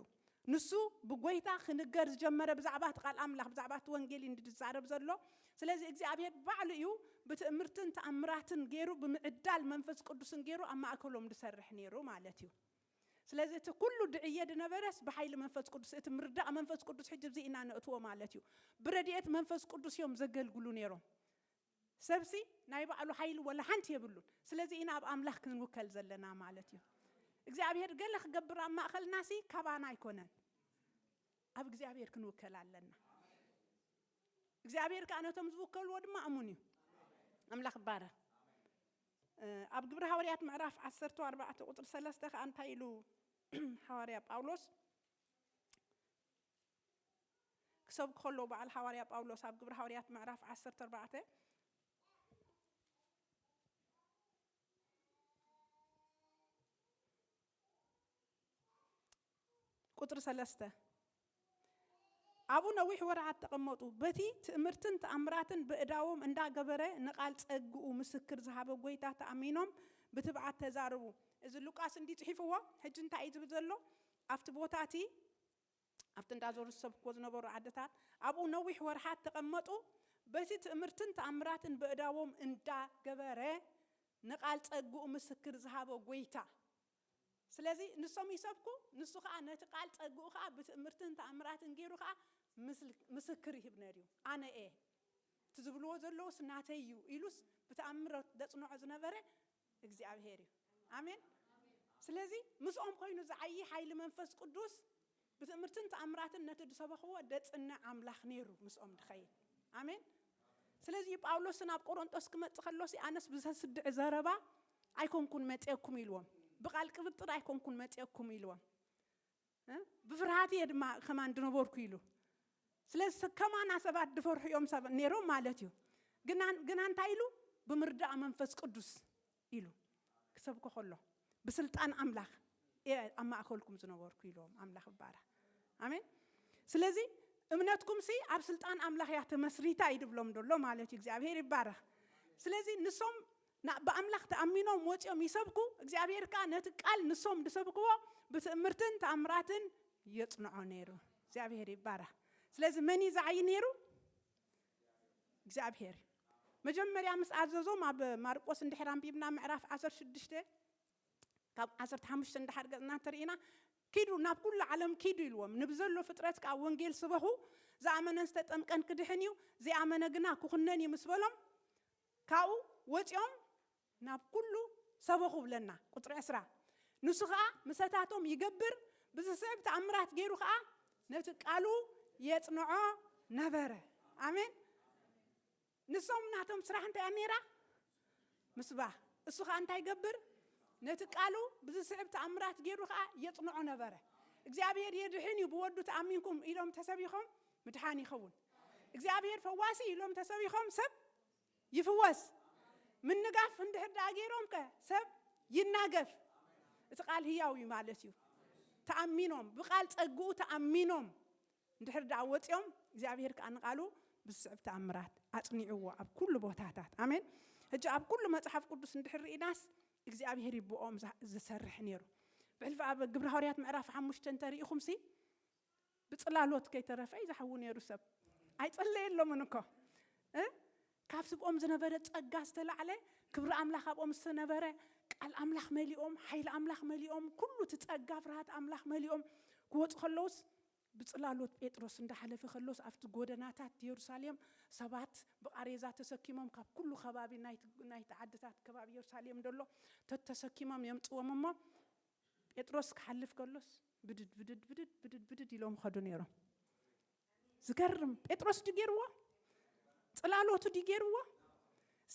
ንሱ ብጎይታ ክንገር ዝጀመረ ብዛዕባ እቲ ቃል ኣምላኽ፣ ብዛዕባ እቲ ወንጌል እዩ ዝዛረብ ዘሎ። ስለዚ እግዚኣብሔር ባዕሉ እዩ ብትእምርትን ተኣምራትን ገይሩ፣ ብምዕዳል መንፈስ ቅዱስን ገይሩ ኣብ ማእከሎም ዝሰርሕ ነይሩ ማለት እዩ። ስለዚ እቲ ኩሉ ድዕየ ዝነበረስ ብሓይሊ መንፈስ ቅዱስ፣ እቲ ምርዳእ መንፈስ ቅዱስ ሕጂ እዚ ኢና ነእትዎ ማለት እዩ። ብረድኤት መንፈስ ቅዱስ እዮም ዘገልግሉ ነይሮም። ሰብሲ ናይ ባዕሉ ሓይሊ ወላ ሓንቲ የብሉን። ስለዚ ኢና ኣብ ኣምላኽ ክንውከል ዘለና ማለት እዩ። እግዚኣብሔር ገለ ክገብር ኣብ ማእኸልናሲ ካባና ኣይኮነን፣ ኣብ እግዚኣብሔር ክንውከል ኣለና። እግዚኣብሔር ከዓ ነቶም ዝውከልዎ ድማ እሙን እዩ። ኣምላኽ ይባረኽ። ኣብ ግብሪ ሃዋርያት ምዕራፍ ዓሰርተ ኣርባዕተ ቁፅሪ ሰለስተ ከዓ እንታይ ኢሉ ሃዋርያ ጳውሎስ ክሰብክ ከሎ፣ በዓል ሃዋርያ ጳውሎስ ኣብ ግብሪ ሃዋርያት ምዕራፍ ዓሰርተ ኣርባዕተ ቁፅሪ ሰለስተ፣ ኣብኡ ነዊሕ ወርሓት ተቐመጡ። በቲ ትእምርትን ተኣምራትን ብእዳዎም እንዳገበረ ንቓል ጸግኡ ምስክር ዝሃበ ጎይታ ተኣሚኖም ብትብዓት ተዛረቡ። እዚ ሉቃስ እንዲ ጽሒፍዎ። ሕጂ እንታይ እዩ ዝብል ዘሎ? ኣብቲ ቦታ እቲ ኣብቲ እንዳዞሩ ዝሰብክዎ ዝነበሩ ዓድታት ኣብኡ ነዊሕ ወርሓት ተቐመጡ። በቲ ትእምርትን ተኣምራትን ብእዳዎም እንዳገበረ ንቓል ጸግኡ ምስክር ዝሃበ ጎይታ። ስለዚ ንሶም ይሰብኩ፣ ንሱ ኸዓ ነቲ ቃል ጸግኡ ኸዓ ብትእምርትን ተኣምራትን ገይሩ ኸዓ ምስል-፣ ምስክር ይህብ ነይሩ እዩ። ኣነ እየ፣ እቲ ዝብልዎ ዘለውስ ናተይ እዩ ኢሉስ ብተኣምር ዘጽንዖ ዝነበረ እግዚኣብሔር እዩ። ኣሜን። ስለዚ ምስኦም ኮይኑ ዝዓዪ ሓይሊ መንፈስ ቅዱስ ብትእምርትን ተኣምራትን ነቲ ዝሰበኽዎ ደጽንዕ ኣምላኽ ነይሩ ምስኦም ድኸይድ። ኣሜን። ስለዚ ጳውሎስ ናብ ቆሮንጦስ ክመጽእ ከሎሲ ኣነስ ብዘስድዕ ዘረባ ኣይኮንኩን መጽየኩም ኢልዎም፣ ብቓል ቅብጥር ኣይኮንኩን መጽየኩም ኢልዎም። እ? ብፍርሃት እየ ድማ ከማን ዝነበርኩ ኢሉ። ስለዚ ከማና ሰባት ዝፈርሑ እዮም ሰብ ነይሮም ማለት እዩ። ግና፣ ግና እንታይ ኢሉ? ብምርዳእ መንፈስ ቅዱስ ኢሉ ክሰብኮ ከሎ፣ ብስልጣን ኣምላኽ እየ ኣብ ማእከልኩም ዝነበርኩ ኢልዎም። ኣምላኽ ይባረኽ። ኣሜን። ስለዚ እምነትኩም ሲ ኣብ ስልጣን ኣምላኽ እያ ተመስሪታ እዩ ድብሎም ደሎ ማለት እዩ። እግዚኣብሔር ይባረኽ። ስለዚ ንሶም ና-፣ ብኣምላኽ ተኣሚኖም ወፂኦም ይሰብኩ፣ እግዚኣብሔር ከዓ ነቲ ቃል ንሶም ዝሰብክዎ ብትእምርትን ተኣምራትን የፅንዖ ነይሩ። እግዚኣብሔር ይባረኽ። ስለዚ መን እዩ ዝዓዪ ነይሩ? እግዚኣብሔር። መጀመርያ ምስ ኣዘዞም ኣብ ማርቆስ እንድሕር ኣንቢብና ምዕራፍ ዓሰርተ ሽዱሽተ ካብ ዓሰርተ ሓሙሽተ እንድሓር ገፅና እንተርኢና፣ ኪዱ ናብ ኩሉ ዓለም ኪዱ ኢልዎም፣ ንብዘሎ ፍጥረት ከዓ ወንጌል ስበኹ፣ ዝኣመነን ዝተጠምቀን ክድሕን እዩ፣ ዘይኣመነ ግና ክኹነን እዩ ምስ በሎም፣ ካብኡ ወፂኦም ናብ ኩሉ ሰበኹ ብለና። ቁፅሪ ዕስራ፣ ንሱ ከዓ ምሰታቶም ይገብር፣ ብዝስዕብ ተኣምራት ገይሩ ከዓ ነቲ ቃሉ የፅንዖ ነበረ። ኣሜን። ንሶም ናቶም ስራሕ እንታይ እያ ነይራ? ምስባኽ። እሱ ኸዓ እንታይ ይገብር? ነቲ ቃሉ ብዝስዕብ ተኣምራት ገይሩ ኸዓ የጽንዖ ነበረ። እግዚኣብሔር የድሕን እዩ ብወዱ ተኣሚንኩም ኢሎም ተሰቢኾም ምድሓን ይኸውን። እግዚኣብሔር ፈዋሲ ኢሎም ተሰቢኾም ሰብ ይፍወስ። ምንጋፍ እንድሕር ደኣ ገይሮም ከ ሰብ ይናገፍ። እቲ ቃል ህያው እዩ ማለት እዩ። ተኣሚኖም፣ ብቃል ጸግኡ ተኣሚኖም እንድሕር ደኣ ወፂኦም፣ እግዚኣብሔር ከዓ ንቃሉ ብዝስዕብ ተኣምራት ኣፅኒዕዎ ኣብ ኩሉ ቦታታት። ኣሜን። ሕጂ ኣብ ኩሉ መፅሓፍ ቅዱስ እንድሕር ርኢናስ እግዚኣብሔር እዩ ብኦም ዛ-፣ ዝሰርሕ ነይሩ። ብሕልፊ ኣብ ግብረ ሃዋርያት ምዕራፍ ሓሙሽተ እንተሪኢኹም ሲ ብፅላሎት ከይተረፈ ይዝሓዉ ነይሩ ሰብ። ኣይፀለየሎምን እኮ። እ? ካብ ስብኦም ዝነበረ ፀጋ ዝተላዕለ ክብሪ ኣምላኽ ኣብኦም ዝተነበረ ቃል ኣምላኽ መሊኦም፣ ሓይሊ ኣምላኽ መሊኦም፣ ኩሉ እቲ ፀጋ ፍርሃት ኣምላኽ መሊኦም ክወፁ ከለውስ ብጽላሎት ጴጥሮስ እንዳሓለፈ ከሎስ ኣብቲ ጎደናታት የሩሳሌም ሰባት ብቓሬዛ ተሰኪሞም ካብ ኩሉ ከባቢ ናይቲ ናይቲ ዓድታት ከባቢ የሩሳሌም ደሎ ተተሰኪሞም የምጽዎም እሞ ጴጥሮስ ክሓልፍ ከሎስ ብድድ ብድድ ብድድ ብድድ ብድድ ኢሎም ኸዱ ነይሮም። ዝገርም። ጴጥሮስ ድዩ ገይርዎ? ጽላሎቱ ድዩ ገይርዎ?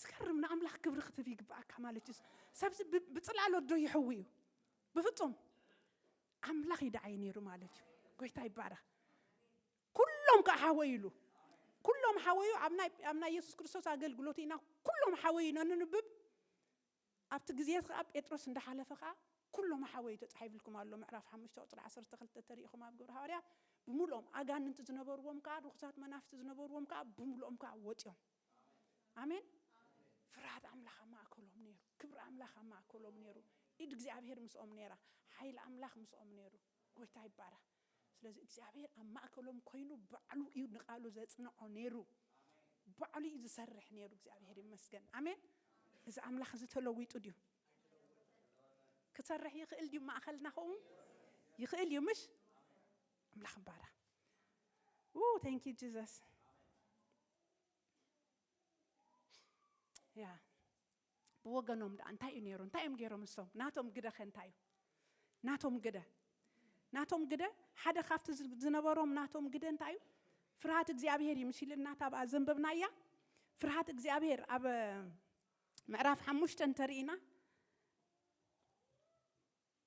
ዝገርም። ንኣምላኽ ክብሪ ክትብ ይግባኣካ ማለት እዩ። ሰብዚ ብ- ብጽላሎት ዶ ይሕዊ እዩ? ብፍጹም። ኣምላኽ ይደዓይ ነይሩ ማለት እዩ። ጎይታ ይባረኽ። ኩሎም ከዓ ሓወይሉ። ኩሎም ሓወዩ ኣብ ናይ ኣብ ናይ የሱስ ክርስቶስ ኣገልግሎት ኢና ኩሎም ሓወዩ ነንንብብ። ኣብቲ ግዜ ከዓ ጴጥሮስ እንዳሓለፈ ከዓ ኩሎም ሓወዩ ተፃሒፍልኩም ኣሎ። ምዕራፍ ሓሙሽተ ቁፅሪ ዓሰርተ ክልተ ተሪኢኹም ኣብ ግብሪ ሃዋርያት ብምልኦም ኣጋንንቲ ዝነበርዎም ከዓ ርኩሳት መናፍቲ ዝነበርዎም ከዓ ብምልኦም ከዓ ወፂኦም። ኣሜን። ፍርሃት ኣምላኽ ኣብ ማእከሎም ነይሩ። ክብሪ ኣምላኽ ኣብ ማእከሎም ነይሩ። ኢድ እግዚኣብሔር ምስኦም ነይራ። ሓይሊ ኣምላኽ ምስኦም ነይሩ። ጎይታ ይባረኽ። ስለዚ እግዚኣብሔር ኣብ ማእከሎም ኮይኑ ባዕሉ እዩ ንቃሉ ዘጽንዖ ነይሩ። ባዕሉ እዩ ዝሰርሕ ነይሩ። እግዚኣብሔር ይመስገን። ኣሜን። እዚ ኣምላኽ እዚ ተለዊጡ ድዩ? ክሰርሕ ይኽእል ድዩ? ማእከልና ኸው ይኽእል እዩ። ምሽ ኣምላኽ ባራ ው thank you Jesus። ያ ብወገኖም ደኣ እንታይ እዩ ነይሩ? እንታይ እዮም ገይሮም እሶም? ናቶም ግደ ኸ እንታይ እዩ? ናቶም ግደ ናቶም ግደ ሓደ ካብቲ ዝ- ዝነበሮም ናቶም ግደ እንታይ እዩ? ፍርሃት እግዚኣብሔር እዩ። ምሽ ኢልና እታ ኣብኣ ዘንበብናያ ፍርሃት እግዚኣብሔር ኣብ ምዕራፍ ሓሙሽተ እንተርኢና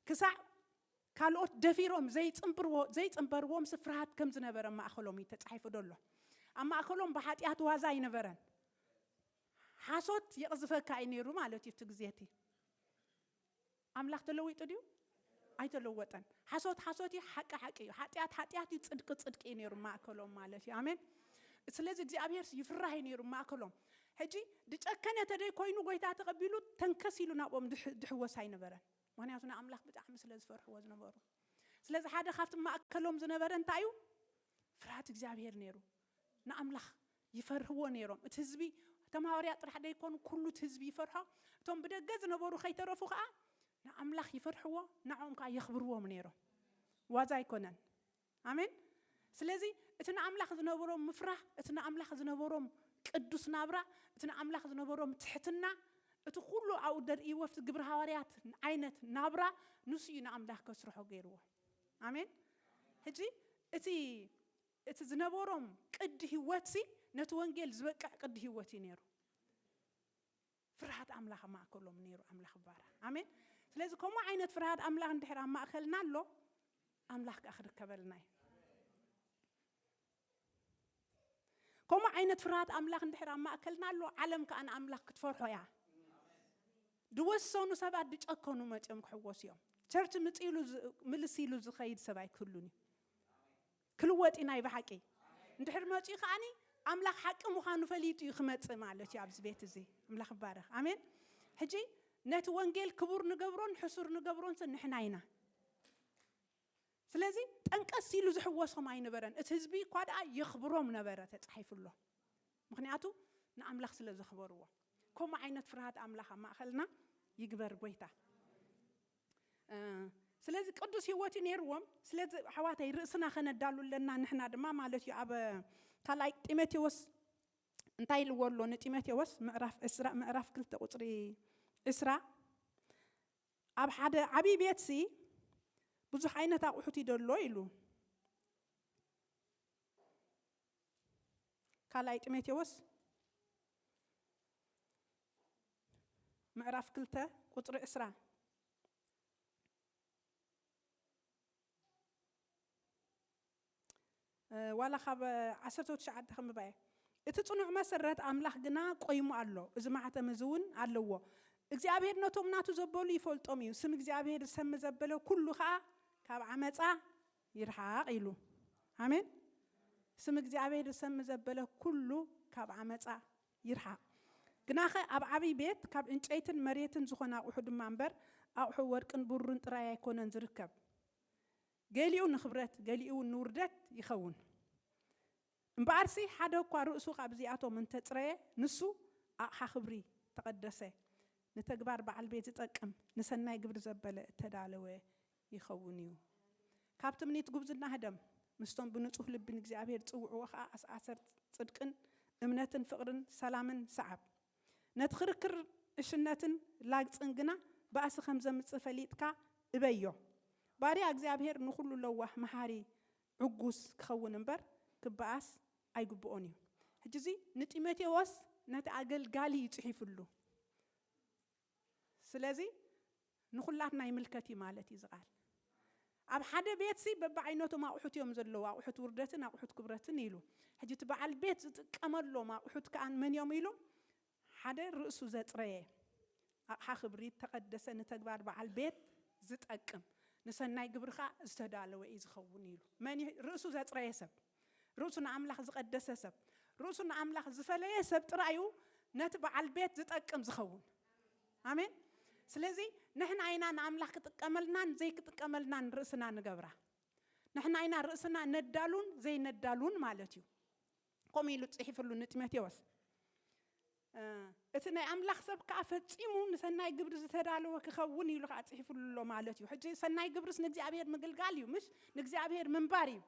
ክሳዕ ካልኦት ደፊሮም ዘይጽንብርዎ ዘይጽንበርዎም ሲ ፍርሃት ከም ዝነበረ ማእከሎም እዩ ተጻሒፉ ደሎ። ኣብ ማእከሎም ብሓጢኣት ዋዛ ኣይነበረን። ሓሶት የቕዝፈካ እዩ ነይሩ ማለት እዩ። እቲ ግዜ እቲ ኣምላኽ ተለዊጡ ድዩ? ኣይተለወጠን። ሓሶት ሓሶት እዩ፣ ሓቂ ሓቂ እዩ። ሓጢኣት ሓጢኣት እዩ፣ ጽድቂ ጽድቂ እዩ ነይሩ ማእከሎም ማለት እዩ። ኣሜን። ስለዚ እግዚኣብሔር ይፍራህ እዩ ነይሩ ማእከሎም። ሕጂ ድጨከነ ተደይ ኮይኑ ጎይታ ተቐቢሉ ተንከስ ኢሉ ናብኦም ድሕ- ድሕወስ ኣይነበረን። ምክንያቱ ንኣምላኽ ብጣዕሚ ስለ ዝፈርሕዎ ዝነበሩ። ስለዚ ሓደ ካብቲ ማእከሎም ዝነበረ እንታይ እዩ? ፍርሃት እግዚኣብሔር ነይሩ። ንኣምላኽ ይፈርህዎ ነይሮም። እቲ ህዝቢ እቶም ሃዋርያ ጥራሕ ደይኮኑ ኩሉ እቲ ህዝቢ ይፈርሖ። እቶም ብደገ ዝነበሩ ከይተረፉ ከዓ ንኣምላኽ ይፈርሕዎ፣ ንዕኦም ከዓ የኽብርዎም ነይሮም። ዋዛ ኣይኮነን። ኣሜን። ስለዚ እቲ ንኣምላኽ ዝነበሮም ምፍራህ፣ እቲ ንኣምላኽ ዝነበሮም ቅዱስ ናብራ፣ እቲ ንኣምላኽ ዝነበሮም ትሕትና፣ እቲ ኩሉ ኣብኡ ደርእይዎ ኣብቲ ግብሪ ሃዋርያት ዓይነት ናብራ ንሱ እዩ ንኣምላኽ ከስርሖ ገይርዎ። ኣሜን። ሕጂ እቲ እቲ ዝነበሮም ቅዲ ህይወት ሲ ነቲ ወንጌል ዝበቅዕ ቅዲ ህይወት እዩ ነይሩ። ፍርሃት ኣምላኽ ኣብ ማእከሎም ነይሩ። ኣምላኽ ይባረኽ። ኣሜን። ስለዚ ከምኡ ዓይነት ፍርሃት ኣምላኽ እንድሕር ኣብ ማእከልና ኣሎ ኣምላኽ ከዓ ክርከበልና እዩ። ከምኡ ዓይነት ፍርሃት ኣምላኽ እንድሕር ኣብ ማእከልና ኣሎ ዓለም ከዓ ንኣምላኽ ክትፈርሖ እያ። ዝወሰኑ ሰባት ዝጨከኑ መፂኦም ክሕወሱ እዮም። ቸርች ምፅ ኢሉ ዝ- ምልስ ኢሉ ዝኸይድ ሰብ ኣይክህሉን እዩ። ክልወጥ እዩ ናይ ብሓቂ። እንድሕር መፂኡ ከዓኒ ኣምላኽ ሓቂ ምዃኑ ፈሊጡ እዩ ክመፅእ ማለት እዩ ኣብዚ ቤት እዚ። ኣምላኽ ይባረኽ። ኣሜን። ሕጂ ነቲ ወንጌል ክቡር ንገብሮን ሕሱር ንገብሮን ሲ ንሕና ኢና። ስለዚ ጠንቀስ ኢሉ ዝሕወሶም ኣይነበረን። እቲ ህዝቢ እኳ ደኣ የኽብሮም ነበረ ተጻሒፉ ኣሎ። ምኽንያቱ ንኣምላኽ ስለ ዘኽበርዎ። ከምኡ ዓይነት ፍርሃት ኣምላኽ ኣብ ማእኸልና ይግበር ጎይታ። እ፣ ስለዚ ቅዱስ ህይወት እዩ ነይርዎም። ስለዚ ኣሕዋተይ ርእስና ከነዳሉ ኣለና ንሕና ድማ ማለት እዩ። ኣብ ካልኣይ ጢሞቴዎስ እንታይ ኢልዎ ኣሎ ንጢሞቴዎስ ምዕራፍ ዕስራ ምዕራፍ ክልተ ቁፅሪ ዕስራ ኣብ ሓደ ዓብዪ ቤትሲ ብዙሕ ዓይነት ኣቑሑት እዩ ደሎ ኢሉ። ካልኣይ ጢሞቴዎስ ምዕራፍ ክልተ ቁፅሪ ዕስራ እ፣ ዋላ ካብ ዓሰርተ ትሽዓተ ከንብባ እየ። እቲ ጽኑዕ መሰረት ኣምላኽ ግና ቆይሙ ኣሎ፣ እዚ ማሕተም እዚ እውን ኣለዎ። እግዚኣብሔር ነቶም ናቱ ዘበሉ ይፈልጦም እዩ። ስም እግዚኣብሔር ዝሰሚ ዘበለ ኩሉ ኸኣ ካብ ዓመፃ ይርሓቕ ኢሉ። ኣሜን። ስም እግዚኣብሔር ዝሰሚ ዘበለ ኩሉ ካብ ዓመፃ ይርሓቕ። ግናኸ ኣብ ዓብዪ ቤት ካብ ዕንጨይትን መሬትን ዝኾነ ኣቑሑ ድማ እምበር ኣቑሑ ወርቅን ብሩርን ጥራይ ኣይኮነን ዝርከብ። ገሊኡ ንኽብረት ገሊኡ እውን ንውርደት ይኸውን። እምበኣርሲ ሓደ እኳ ርእሱ ካብዚኣቶም እንተጽረየ ንሱ ኣቕሓ ክብሪ ተቐደሰ፣ ንተግባር በዓል ቤት ዝጠቅም ንሰናይ ግብሪ ዘበለ እተዳለወ ይኸውን እዩ። ካብ ትምኒት ጉብዝና ህደም፣ ምስቶም ብንጹህ ልቢ ንእግዚኣብሔር ዝጽውዕዎ ኸኣ ኣስኣሰር ጽድቅን እምነትን ፍቕርን ሰላምን ሰዓብ። ነቲ ክርክር ዕሽነትን ላግጽን ግና ባእሲ ከም ዘምጽእ ፈሊጥካ እበዮ። ባርያ እግዚኣብሔር ንኹሉ ለዋህ፣ መሃሪ፣ ዕጉስ ክኸውን እምበር ክበኣስ ኣይግብኦን እዩ። ሕጂ እዚ ንጢሞቴዎስ ነቲ ኣገልጋሊ እዩ ጽሒፍሉ። ስለዚ ንኹላትና ይምልከት እዩ ማለት እዩ እዚ ቃል። ኣብ ሓደ ቤትሲ በብዓይነቶም ኣቑሑት እዮም ዘለዉ፣ ኣቑሑት ውርደትን ኣቑሑት ክብረትን ኢሉ። ሕጂ እቲ በዓል ቤት ዝጥቀመሎም ኣቑሑት ከኣ መን እዮም ኢሉ? ሓደ ርእሱ ዘጽረየ፣ ኣቕሓ ክብሪ፣ ተቐደሰ፣ ንተግባር በዓል ቤት ዝጠቅም፣ ንሰናይ ግብሪ ከኣ ዝተዳለወ እዩ ዝኸውን ኢሉ። መን እዩ? ርእሱ ዘጽረየ ሰብ፣ ርእሱ ንኣምላኽ ዝቐደሰ ሰብ፣ ርእሱ ንኣምላኽ ዝፈለየ ሰብ ጥራይ እዩ ነቲ በዓል ቤት ዝጠቅም ዝኸውን። ኣሜን። ስለዚ ንሕና ኢና ንኣምላኽ ክጥቀመልናን ዘይክጥቀመልናን ርእስና ንገብራ። ንሕና ኢና ርእስና ነዳሉን ዘይነዳሉን ማለት እዩ። ከምኡ ኢሉ ጽሒፍሉ ንጢሞቴዎስ። እ፣ እቲ ናይ ኣምላኽ ሰብ ከኣ ፈጺሙ ንሰናይ ግብሪ ዝተዳለወ ክኸውን ኢሉ ከኣ ጽሒፍሉ ኣሎ ማለት እዩ። ሕጂ ሰናይ ግብርስ ንእግዚኣብሔር ምግልጋል እዩ፣ ምሽ ንእግዚኣብሔር ምንባር እዩ።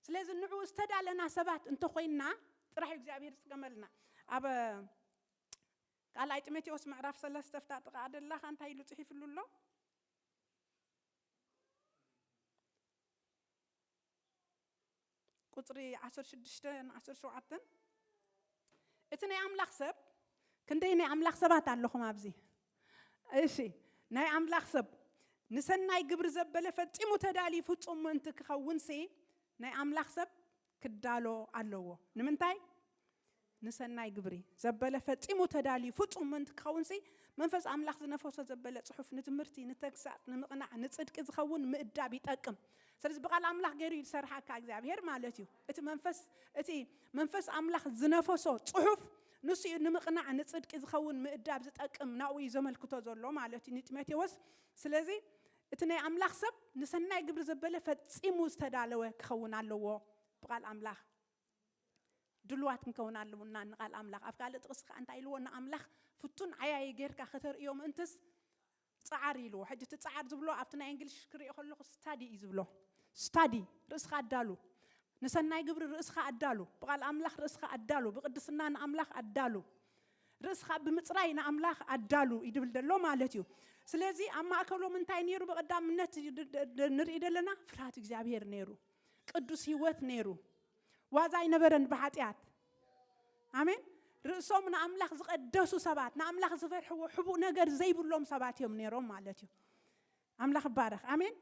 ስለዚ ንዕኡ ዝተዳለና ሰባት እንተኾይንና ጥራሕ እዩ እግዚኣብሔር ዝጥቀመልና። ኣብ ካልኣይ ጢሞቴዎስ ምዕራፍ ሰለስተ ፍታ ጥቓ ደላኻ እንታይ ኢሉ ጽሒፍሉ ኣሎ? ቁጽሪ ዓሰርተ ሽዱሽተ ን ዓሰርተ ሸውዓተ። እቲ ናይ ኣምላኽ ሰብ፣ ክንደይ ናይ ኣምላኽ ሰባት ኣለኹም ኣብዚ? እሺ፣ ናይ ኣምላኽ ሰብ ንሰናይ ግብሪ ዘበለ ፈጺሙ ተዳልዩ ፍጹም ምእንቲ ክኸውንሲ ናይ ኣምላኽ ሰብ ክዳሎ ኣለዎ። ንምንታይ? ንሰናይ ግብሪ ዘበለ ፈጺሙ ተዳልዩ ፍጹም ምእንቲ ክኸውንሲ መንፈስ ኣምላኽ ዝነፈሶ ዘበለ ጽሑፍ ንትምህርቲ፣ ንተግሳጽ፣ ንምቕናዕ፣ ንጽድቂ ዝኸውን ምእዳብ ይጠቅም። ስለዚ ብቓል ኣምላኽ ገይሩ እዩ ዝሰርሓካ እግዚኣብሔር ማለት እዩ። እቲ መንፈስ፣ እቲ መንፈስ ኣምላኽ ዝነፈሶ ጽሑፍ ንሱ እዩ ንምቕናዕ፣ ንጽድቂ ዝኸውን ምእዳብ ዝጠቅም፣ ናብኡ እዩ ዘመልክቶ ዘሎ ማለት እዩ ንጢሞቴዎስ። ስለዚ እቲ ናይ ኣምላኽ ሰብ ንሰናይ ግብሪ ዘበለ ፈጺሙ ዝተዳለወ ክኸውን ኣለዎ። ብቓል ኣምላኽ ድሉዋት ክንከውን ኣለውና ንቓል ኣምላኽ። ኣብ ካልእ ጥቕሲ ከኣ እንታይ ኢልዎ? ንኣምላኽ ፍቱን ዓያዪ ጌርካ ከተርእዮ ምእንትስ ጸዓር ኢልዎ። ሕጂ እቲ ጸዓር ዝብሎ ኣብቲ ናይ እንግሊሽ ክርእዮ ከለኹ ስታዲ እዩ ዝብሎ። ስታዲ፣ ርእስኻ ኣዳሉ። ንሰናይ ግብሪ ርእስኻ ኣዳሉ። ብቓል ኣምላኽ ርእስኻ ኣዳሉ። ብቅድስና ንኣምላኽ ኣዳሉ። ርእስኻ ብምጽራይ ንኣምላኽ ኣዳሉ እዩ ድብል ዘሎ ማለት እዩ። ስለዚ ኣብ ማእከሎም እንታይ ነይሩ? ብቐዳምነት ድ-፣ ድ-፣ ድ-፣ ንርኢ ዘለና ፍርሃት እግዚኣብሔር ነይሩ። ቅዱስ ህይወት ነይሩ። ዋዛ ኣይነበረን ብሓጢኣት። ኣሜን። ርእሶም ንኣምላኽ ዝቐደሱ ሰባት፣ ንኣምላኽ ዝፈርሕዎ ሕቡእ ነገር ዘይብሎም ሰባት እዮም ነይሮም ማለት እዩ። ኣምላኽ ይባረኽ። ኣሜን።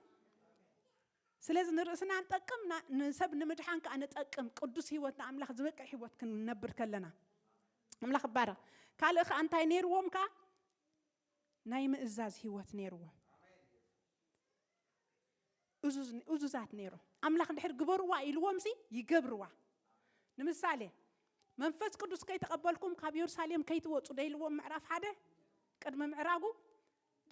ስለዚ ንርእስና ንጠቅም፣ ና-፣ ንሰብ ንምድሓን ከኣ ንጠቅም፣ ቅዱስ ህይወት ንኣምላኽ ዝበቅዕ ህይወት ክንነብር ከለና። ኣምላኽ ይባረኽ። ካልእ ከኣ እንታይ ነይርዎም ከኣ? ናይ ምእዛዝ ህይወት ነይርዎም። እዙዝ-፣ እዙዛት ነይሮም። ኣምላኽ እንድሕር ግበርዋ ኢልዎምሲ ይገብርዋ። ንምሳሌ፣ መንፈስ ቅዱስ ከይተቐበልኩም ካብ የሩሳሌም ከይትወጹ ዶ ኢልዎም ምዕራፍ ሓደ ቅድሚ ምዕራጉ?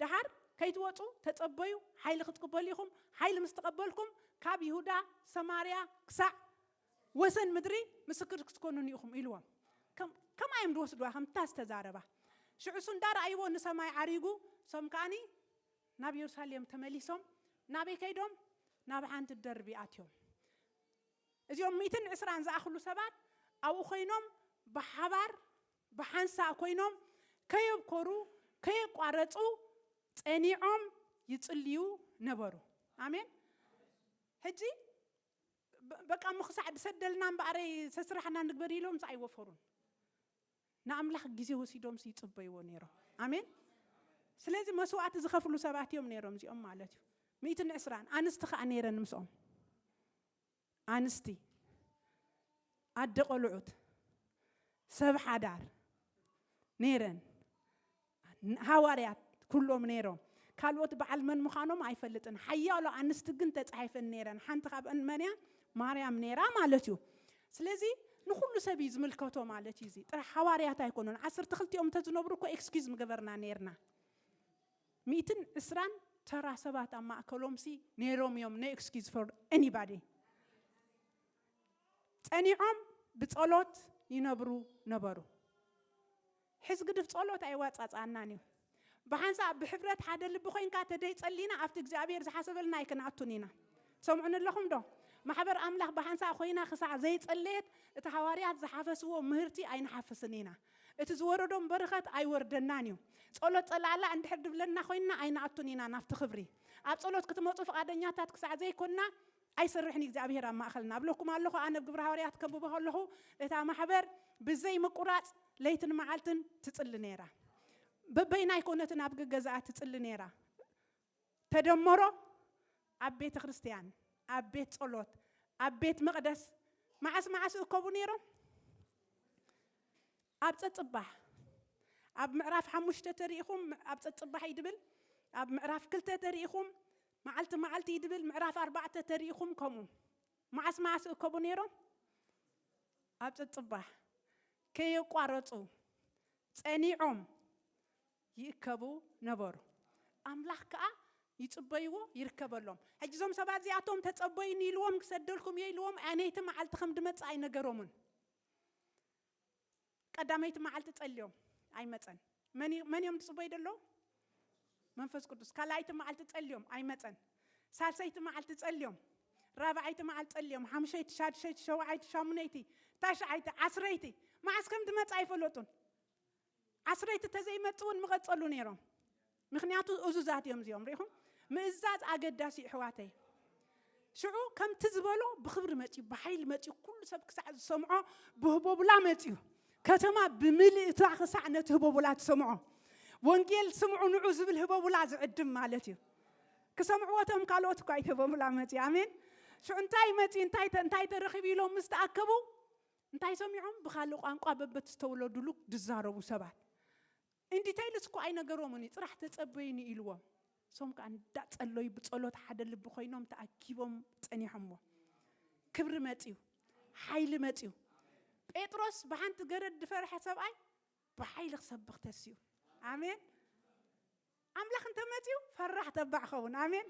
ደሓር ከይትወጹ ተጸበዩ፣ ሓይሊ ክትቅበሉ ኢኹም። ሓይሊ ምስ ተቐበልኩም ካብ ይሁዳ፣ ሰማርያ ክሳዕ ወሰን ምድሪ ምስክር ክትኮኑኒ ኢኹም ኢልዎም። ከም-፣ ከምኣ እዮም ዝወስድዋ፣ ከምታ ዝተዛረባ። ሽዑ እሱ እንዳረኣይዎ ንሰማይ ዓሪጉ፣ እሶም ከኣኒ ናብ የሩሳሌም ተመሊሶም። ናበይ ከይዶም? ናብ ሓንቲ ደርቢ ኣትዮም። እዚኦም ሚእትን ዕስራን ዝኣኽሉ ሰባት ኣብኡ ኮይኖም ብሓባር ብሓንሳእ ኮይኖም ከየብኮሩ ከየቋረጹ ጸኒዖም ይጽልዩ ነበሩ። ኣሜን። ሕጂ በ-፣ በቃ እሞ ክሳዕ ዝሰደልና እምበኣረይ ሰስራሕና ንግበር ኢሎም ኣይወፈሩን። ንኣምላኽ ግዜ ወሲዶምሲ ይጽበይዎ ነይሮም። ኣሜን። ስለዚ መስዋእቲ ዝኸፍሉ ሰባት እዮም ነይሮም እዚኦም ማለት እዩ። ሚእትን ዕስራን ኣንስቲ ከኣ ነይረን ምስኦም። ኣንስቲ፣ ኣደ ቆልዑት፣ ሰብ ሓዳር ነይረን። ሃዋርያት ኩሎም ነይሮም። ካልኦት በዓል መን ምዃኖም ኣይፈልጥን። ሓያሎ ኣንስቲ ግን ተጻሒፈን ነይረን። ሓንቲ ካብአን መን እያ? ማርያም ነይራ ማለት እዩ። ስለዚ ንኹሉ ሰብ እዩ ዝምልከቶ ማለት እዩ። እዚ ጥራሕ ሃዋርያት ኣይኮኑን። ዓሰርተ ክልቲኦም እንተዝነብሩ እኮ ኤክስኪዝ ምገበርና ነይርና። ሚእትን ዕስራን ተራ ሰባት ኣብ ማእከሎምሲ ነይሮም እዮም። No excuse for anybody። ጸኒዖም ብጸሎት ይነብሩ ነበሩ። ሕዚ ግድፍ ጸሎት ኣይዋጻጻናን እዩ። ብሓንሳእ ብሕብረት ሓደ ልቢ ኮይንካ ተደይ ጸሊና ኣብቲ እግዚኣብሔር ዝሓሰበልና ኣይክንኣቱን ኢና። ትሰምዑኒ ኣለኹም ዶ? ማሕበር ኣምላኽ ብሓንሳእ ኮይና ክሳዕ ዘይጸለየት፣ እቲ ሃዋርያት ዝሓፈስዎ ምህርቲ ኣይንሓፍስን ኢና። እቲ ዝወረዶም በረኸት ኣይወርደናን እዩ። ጸሎት ጸላእላ እንድሕር ድብለና ኮይንና ኣይንኣቱን ኢና ናብቲ ክብሪ። ኣብ ጸሎት ክትመጹ ፍቓደኛታት ክሳዕ ዘይኮንና ኣይሰርሕን እግዚኣብሔር ኣብ ማእኸልና። እብለኩም ኣለኹ፣ ኣነ ብግብረ ሃዋርያት ከብቦ ከለኹ እታ ማሕበር ብዘይ ምቁራጽ ለይትን መዓልትን ትጽሊ ነይራ። በበይና ኣይኮነትን ኣብ ገገዛኣ ትጽሊ ነይራ። ተደመሮ ኣብ ቤተ ክርስቲያን፣ ኣብ ቤት ጸሎት፣ ኣብ ቤት መቕደስ መዓስ መዓስ እከቡ ነይሮም? ኣብ ጸጽባሕ። ኣብ ምዕራፍ ሓሙሽተ ተሪኢኹም ኣብ ጸጽባሕ እዩ ድብል፣ ኣብ ምዕራፍ ክልተ ተሪኢኹም መዓልቲ መዓልቲ እዩ ድብል፣ ምዕራፍ ኣርባዕተ ተሪኢኹም ከምኡ። መዓስ መዓስ እከቡ ነይሮም? ኣብ ጸጽባሕ። ከየቋረጹ ጸኒዖም ይእከቡ ነበሩ። ኣምላኽ ከኣ ይጽበይዎ ይርከበሎም። ሕጂ እዞም ሰባት እዚኣቶም ተጸበዩኒ ኢልዎም ክሰደልኩም እየ ኢልዎም ኣነይቲ መዓልቲ ከም ድመጽእ ኣይነገሮምን። ቀዳመይቲ መዓልቲ ጸልዮም ኣይመጸን። መን እዩ- መን እዮም ዝጽበዩ ዘለዉ? መንፈስ ቅዱስ። ካልኣይቲ መዓልቲ ጸልዮም ኣይመጸን። ሳልሰይቲ መዓልቲ ጸልዮም፣ ራብዓይቲ መዓልቲ ጸልዮም፣ ሓሙሸይቲ፣ ሻድሸይቲ፣ ሸውዓይቲ፣ ሻሙነይቲ፣ ታሽዓይቲ፣ ዓስረይቲ፣ መዓስ ከም ድመጽእ ኣይፈለጡን። ዓስረይቲ ተዘይመጽእ እውን ምቐጸሉ ነይሮም። ምኽንያቱ እዙዛት እዮም እዚኦም። ሪኢኹም? ምእዛዝ ኣገዳሲ እዩ፣ ኣሕዋተይ። ሽዑ ከምቲ ዝበሎ ብኽብሪ መጽዩ፣ ብሓይሊ መጽዩ፣ ኩሉ ሰብ ክሳዕ ዝሰምዖ ብህቦብላ መጽዩ። ከተማ ብምልእታ ክሳዕ ነቲ ህቦብላ ትሰምዖ። ወንጌል ስምዑ ንዑ ዝብል ህቦብላ ዝዕድም ማለት እዩ። ክሰምዕዎ እቶም ካልኦት እኳ ኣይተበብላ መጽዩ። ኣሜን። ሽዑ እንታይ መጽዩ፣ እንታይ ተ- እንታይ ተረኺቡ ኢሎም ምስ ተኣከቡ፣ እንታይ ሰሚዖም? ብኻልእ ቋንቋ በበቲ ዝተወለዱሉ ዝዛረቡ ሰባት። እንዲተይልስ እኮ ኣይነገሮምን እዩ፣ ጽራሕ ተጸበዩኒ ኢልዎም። እሶም ከኣ እንዳጸለዩ ብጸሎት ሓደ ልቢ ኮይኖም ተኣኪቦም ጸኒሖምዎ። ክብሪ መጽዩ፣ ሓይሊ መጽዩ። ጴጥሮስ ብሓንቲ ገረድ ዝፈርሐ ሰብኣይ ብሓይሊ ክሰብኽ ተስዩ። ኣሜን። ኣምላኽ እንተመጽዩ ፈራሕ ተባዕ ኸውን። ኣሜን።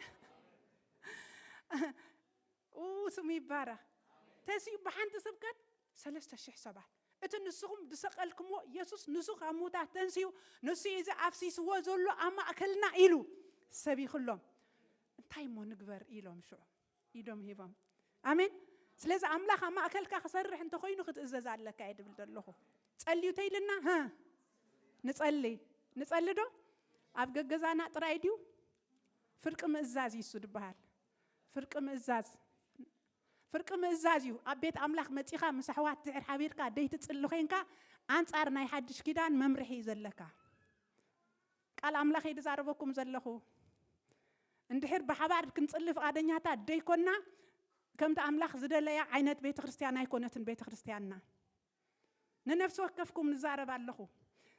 ኡ፣ ስሙ ይባረኽ። ተስዩ ብሓንቲ ስብከት ሰለስተ ሽሕ ሰባት። እቲ ንስኹም ዝሰቐልኩምዎ ኢየሱስ ንሱ ካብ ምዉታት ተንስዩ፣ ንሱ እዩ እዚ ኣፍሲስዎ ዘሎ ኣብ ማእከልና ኢሉ ሰቢኽሎም። እንታይ እሞ ንግበር ኢሎም ሽዑ ኢዶም ሂቦም። ኣሜን። ስለዚ ኣምላኽ ኣብ ማእከልካ ክሰርሕ እንተኾይኑ ክትእዘዝ ኣለካ እየ ድብል ዘለኹ። ጸልዩ ተይልና፣ ሀ? ንጸሊ። ንጸሊ ዶ? ኣብ ገገዛና ጥራይ ድዩ? ፍርቂ ምእዛዝ እዩ እሱ ድበሃል። ፍርቂ ምእዛዝ። ፍርቂ ምእዛዝ እዩ። ኣብ ቤት ኣምላኽ መጺኻ ምስ ኣሕዋት ድሕር ሓቢርካ ደይትጽሊ ኮይንካ ኣንጻር ናይ ሓድሽ ኪዳን መምርሒ እዩ ዘለካ። ቃል ኣምላኽ እየ ዝዛረበኩም ዘለኹ። እንድሕር ብሓባር ክንጽሊ ፍቓደኛታት ደይኮንና፣ ከምቲ ኣምላኽ ዝደለያ ዓይነት ቤተ ክርስቲያን ኣይኮነትን ቤተ ክርስቲያንና። ንነፍሲ ወከፍኩም ንዛረብ ኣለኹ።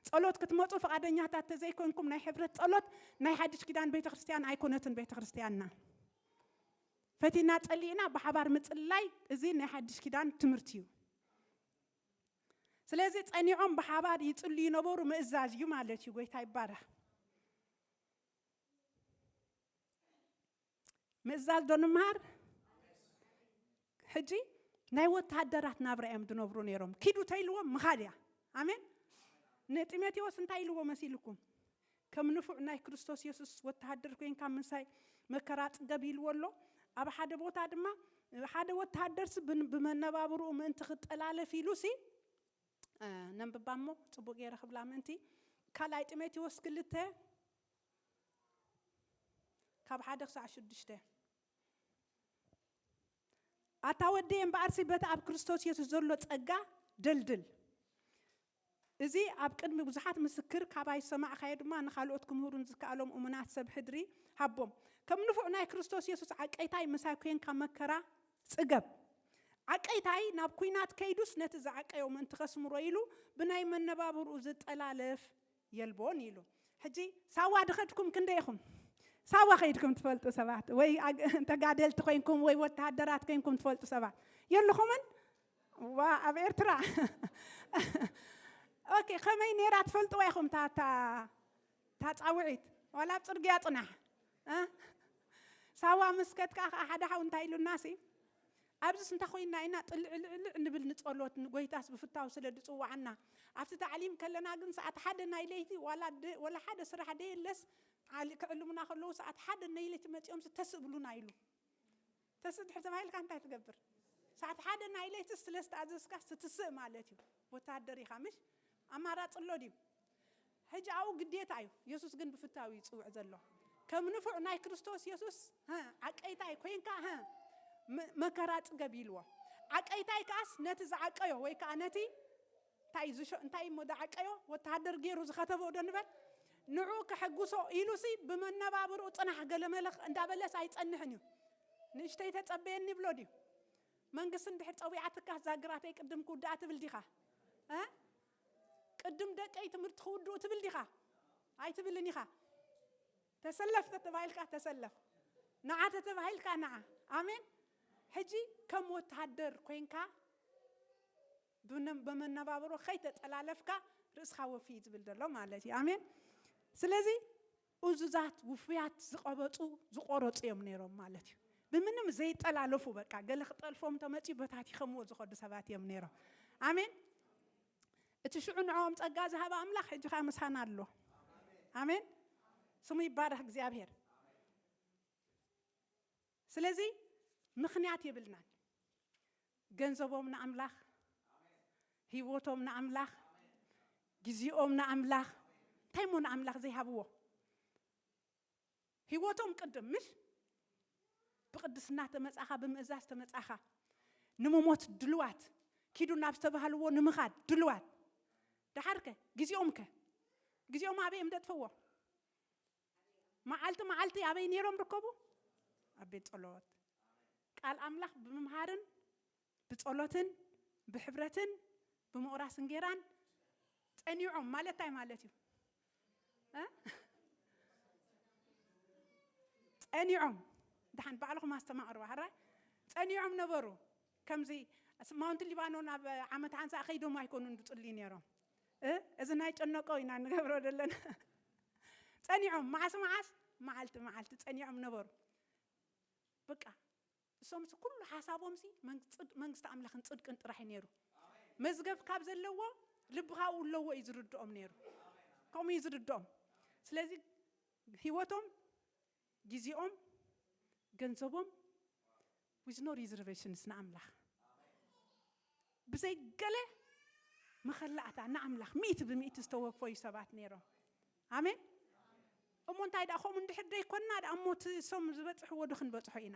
ጸሎት ክትመጹ ፍቓደኛታት ተዘይኮንኩም ናይ ሕብረት ጸሎት ናይ ሓድሽ ኪዳን ቤተ ክርስቲያን ኣይኮነትን ቤተ ክርስቲያንና። ፈቲና ጸሊእና ብሓባር ምጽላይ እዚ ናይ ሓድሽ ኪዳን ትምህርቲ እዩ። ስለዚ ጸኒዖም ብሓባር ይጽልዩ ነበሩ ምእዛዝ እዩ ማለት እዩ። ጎይታ ይባረኽ። ምእዛዝ ዶ ንምሃር? ሕጂ ናይ ወተሃደራት ናብራ እዮም ዝነብሩ ነይሮም። ኪዱ ተይልዎም ምኻድ እያ። ኣሜን። ንጢሞቴዎስ እንታይ ኢልዎ መሲልኩም? ከም ንፉዕ ናይ ክርስቶስ የሱስ ወተሃደር ኮይንካ ምሳይ መከራ ጽገብ ኢልዎ ኣሎ። ኣብ ሓደ ቦታ ድማ ሓደ ወተሃደርሲ ብን- ብመነባብርኡ ምእንቲ ክጠላለፍ ኢሉሲ፣ እ፣ ነንብባ እሞ ጽቡቕ ገይረ ክብላ ምእንቲ። ካልኣይ ጢሞቴዎስ ክልተ ካብ ሓደ ክሳዕ ሽዱሽተ። ኣታ ወደይ እምበኣርሲ በቲ ኣብ ክርስቶስ የሱስ ዘሎ ጸጋ ደልድል። እዚ ኣብ ቅድሚ ብዙሓት ምስክር ካባይ ዝሰማዕካዮ ድማ ንኻልኦት ክምህሩን ዝከኣሎም እሙናት ሰብ ሕድሪ ሃቦም። ከም ንፉዕ ናይ ክርስቶስ የሱስ ዓቀይታይ ምሳይ ኮንካ መከራ ጽገብ። ዓቀይታይ ናብ ኲናት ከይዱስ ነቲ ዝዓቀዮ ምእንቲ ከስምሮ ኢሉ ብናይ መነባብርኡ ዝጠላለፍ የልቦን ኢሉ። ሕጂ ሳዋ ድኸድኩም ክንደይ ኢኹም? ሳዋ ከይድኩም ትፈልጡ ሰባት ወይ ኣግ- ተጋደልቲ ኮይንኩም ወይ ወተሃደራት ኮይንኩም ትፈልጡ ሰባት የለኹምን? ዋ ኣብ ኤርትራ ኦኬ፣ ከመይ ነይራ ትፈልጥዋ ኢኹም? ታታ ታጻውዒት ዋላ ኣብ ጽርግያ ጽናሕ እ? ሳዋ ምስ ከድካ ከዓ ሓደ ሓው እንታይ ኢሉና ሲ ኣብዚስ እንታይ ኮይና ኢና ጥልዕልዕልዕ ንብል ንጸሎት ንጎይታስ ብፍታው ስለ ዝጽዋዓና ኣብቲ ታዕሊም ከለና ግን ሰዓት ሓደ ናይ ለይቲ ዋላ ደ- ዋላ ሓደ ስራሕ ደየለስ ዓሊ- ክዕልሙና ከለዉ ሰዓት ሓደ ናይ ለይቲ መጺኦም ተስእብሉና ኢሉ። ተስእ ድሕር ተባሂልካ እንታይ ትገብር? ሰዓት ሓደ ናይ ለይቲ ስለ ዝተኣዘዝካ ስትስእ ማለት እዩ። ወታደር ኢኻ ምሽ? ኣማራፂ ኣሎ ድዩ? ሕጂ ኣብኡ ግዴታ እዩ። የሱስ ግን ብፍታዊ ይፅውዕ ዘሎ። ከም ንፉዕ ናይ ክርስቶስ የሱስ፣ ሀ፣ ዓቀይታይ ኮይንካ፣ ሀ፣ መ-፣ መከራ ፅገብ ኢልዎ። ዓቀይታይ ከኣስ ነቲ ዝዓቀዮ ወይ ከዓ ነቲ እንታይ ዝሾ-፣ እንታይ እሞ ዝዓቀዮ ወተሃደር ገይሩ ዝኸተቦ ዶ ንበል? ንዑ ከሐጉሶ ኢሉሲ ብመነባብርኡ ፅናሕ ገለመለ እንዳበለስ ኣይፀንሕን እዩ። ንእሽተይ ተፀበየኒ ይብሎ ድዩ? መንግስቲ እንድሕር ፀዊዓትካ ዛግራተይ ቅድም ክውድኣ ትብል ዲኻ? እ? ቅድም ደቀይ ትምህርቲ ክውድኡ ትብል ዲኻ? ኣይትብልን ኢኻ። ተሰለፍ ተተባሂልካ ተሰለፍ፣ ንዓ ተተባሂልካ ንዓ። ኣሜን። ሕጂ ከም ወተሃደር ኮይንካ ብነ-፣ ብመነባብሮ ከይተጠላለፍካ ርእስኻ ወፊ እዩ ዝብል ዘሎ ማለት እዩ። ኣሜን። ስለዚ እዙዛት ውፉያት ዝቐበፁ ዝቆረፁ እዮም ነይሮም ማለት እዩ። ብምንም ዘይጠላለፉ፣ በቃ ገለ ክጠልፎም ተመፅዩ በታቲኸምዎ ዝኸዱ ሰባት እዮም ነይሮም። ኣሜን። እቲ ሽዑ ንዕኦም ጸጋ ዝሃበ ኣምላኽ ሕጂ ኸኣ ምሳና ኣሎ። ኣሜን። ስሙ ይባረኽ እግዚኣብሔር። ስለዚ ምኽንያት የብልናን። ገንዘቦም ንኣምላኽ፣ ህይወቶም ንኣምላኽ፣ ግዜኦም ንኣምላኽ፣ እንታይ እሞ ንኣምላኽ ዘይሃብዎ? ህይወቶም ቅድም ምሽ ብቅድስና ተመጻኻ፣ ብምእዛዝ ተመጻኻ፣ ንምሞት ድልዋት፣ ኪዱ ናብ ዝተባህልዎ ንምኻድ ድልዋት። ደሓርከ ግዜኦምከ? ግዜኦም ኣበይ እዮም ደጥፈዎ? መዓልቲ መዓልቲ ኣበይ ነይሮም ርከቡ? ኣብ ቤት ጸሎት፣ ቃል ኣምላኽ ብምምሃርን ብጸሎትን ብሕብረትን ብምቑራስ እንጌራን ጸኒዖም ማለት እንታይ ማለት እዩ? እ? ጸኒዖም። ደሓን ባዕልኹም ኣስተማቕርዋ፣ ሕራይ? ጸኒዖም ነበሩ። ከምዚ ማውንት ሊባኖን ኣብ ዓመት ሓንሳ ከይዶም ኣይኮኑን ዝጽልዩ ነይሮም። እ? እዚ ናይ ጨነቆ ኢና ንገብሮ ዘለና። ጸኒዖም፣ መዓስ መዓስ? መዓልቲ መዓልቲ ጸኒዖም ነበሩ። በቃ እሶምሲ ኩሉ ሓሳቦምሲ መንግ-፣ ጽድ-፣ መንግስቲ ኣምላኽን ጽድቅን ጥራሕ እዩ ነይሩ። መዝገብ ካብ ዘለዎ ልቢ ካብኡ ኣለዎ እዩ ዝርድኦም ነይሩ። ከምኡ እዩ ዝርድኦም። ስለዚ ህይወቶም፣ ግዜኦም፣ ገንዘቦም with no reservations ንኣምላኽ፣ ብዘይ ገለ መኸላእታ ንኣምላኽ ሚእቲ ብሚእቲ ዝተወፈዩ ሰባት ነይሮም። ኣሜን። እሞ እንታይ ደኣ ከምኡ እንድሕር ደይኮንና ደኣ እሞ እቲ እሶም ዝበጽሕዎ ዶ ክንበጽሖ ኢና?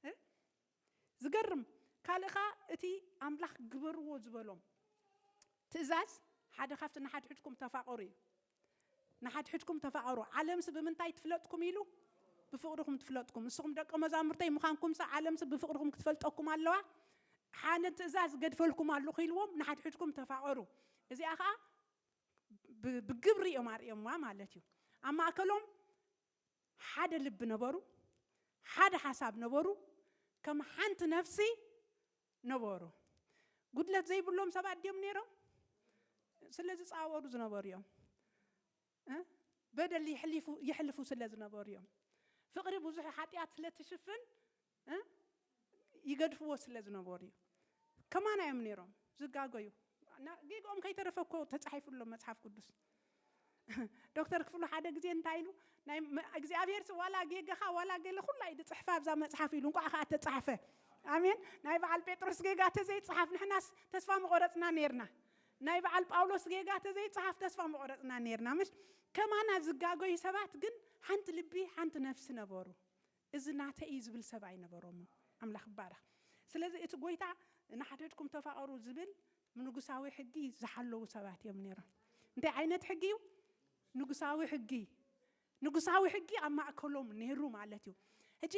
እ? ዝገርም። ካልእ ኸኣ እቲ ኣምላኽ ግበርዎ ዝበሎም ትእዛዝ ሓደ ካብቲ ንሓድሕድኩም ተፋቐሩ እዩ። ንሓድሕድኩም ተፋቐሩ። ዓለምሲ ብምንታይ ትፍለጥኩም ኢሉ? ብፍቕርኹም ትፍለጥኩም። ንስኹም ደቀ መዛሙርተይ ምዃንኩምሲ ዓለምሲ ብፍቕርኹም ክትፈልጠኩም ኣለዋ። ሓነ ትእዛዝ ገድፈልኩም ኣለኹ ኢልዎም፣ ንሓድሕድኩም ተፋቐሩ። እዚኣ ኸኣ ብ-፣ ብግብሪ እዮም ኣርእዮምዋ ማለት እዩ። ኣብ ማእከሎም ሓደ ልቢ ነበሩ፣ ሓደ ሓሳብ ነበሩ፣ ከም ሓንቲ ነፍሲ ነበሩ። ጉድለት ዘይብሎም ሰባት ድዮም ነይሮም? ስለ ዝጻወሩ ዝነበሩ እዮም። እ? በደል ይሕሊፉ-፣ ይሕልፉ ስለ ዝነበሩ እዮም። ፍቕሪ ብዙሕ ሓጢኣት ስለ ትሽፍን፣ እ? ይገድፍዎ ስለ ዝነበሩ እዩ። ከማና እዮም ነይሮም ዝጋገዩ። እና ጌግኦም ከይተረፈ እኮ ተጻሒፉ ኣሎ መጽሓፍ ቅዱስ። ዶክተር ክፍሉ ሓደ ግዜ እንታይ ኢሉ? ናይ መ-፣ እግዚኣብሔር ስ-፣ ዋላ ጌጋኻ ዋላ ገለ ኩላ እዩ ዝጽሕፋ ኣብዛ መጽሓፍ ኢሉ። እንቋዕ ኸኣ ተጻሕፈ። ኣሜን። ናይ በዓል ጴጥሮስ ጌጋ ተዘይጽሓፍ ንሕናስ ተስፋ ምቆረጽና ነይርና። ናይ በዓል ጳውሎስ ጌጋ ተዘይጽሓፍ ተስፋ ምቆረጽና ነይርና። ምሽ ከማና ዝጋገዩ ሰባት ግን ሓንቲ ልቢ ሓንቲ ነፍሲ ነበሩ። እዚ ናተይ እዩ ዝብል ሰብ ኣይነበሮምን። ኣምላኽ ይባረኽ። ስለዚ እቲ ጎይታ ንሓድሕድኩም ተፋቐሩ ዝብል ንጉሳዊ ሕጊ ዝሓለዉ ሰባት እዮም ነይሮም። እንታይ ዓይነት ሕጊ እዩ? ንጉሳዊ ሕጊ። ንጉሳዊ ሕጊ ኣብ ማእከሎም ነይሩ ማለት እዩ። ሕጂ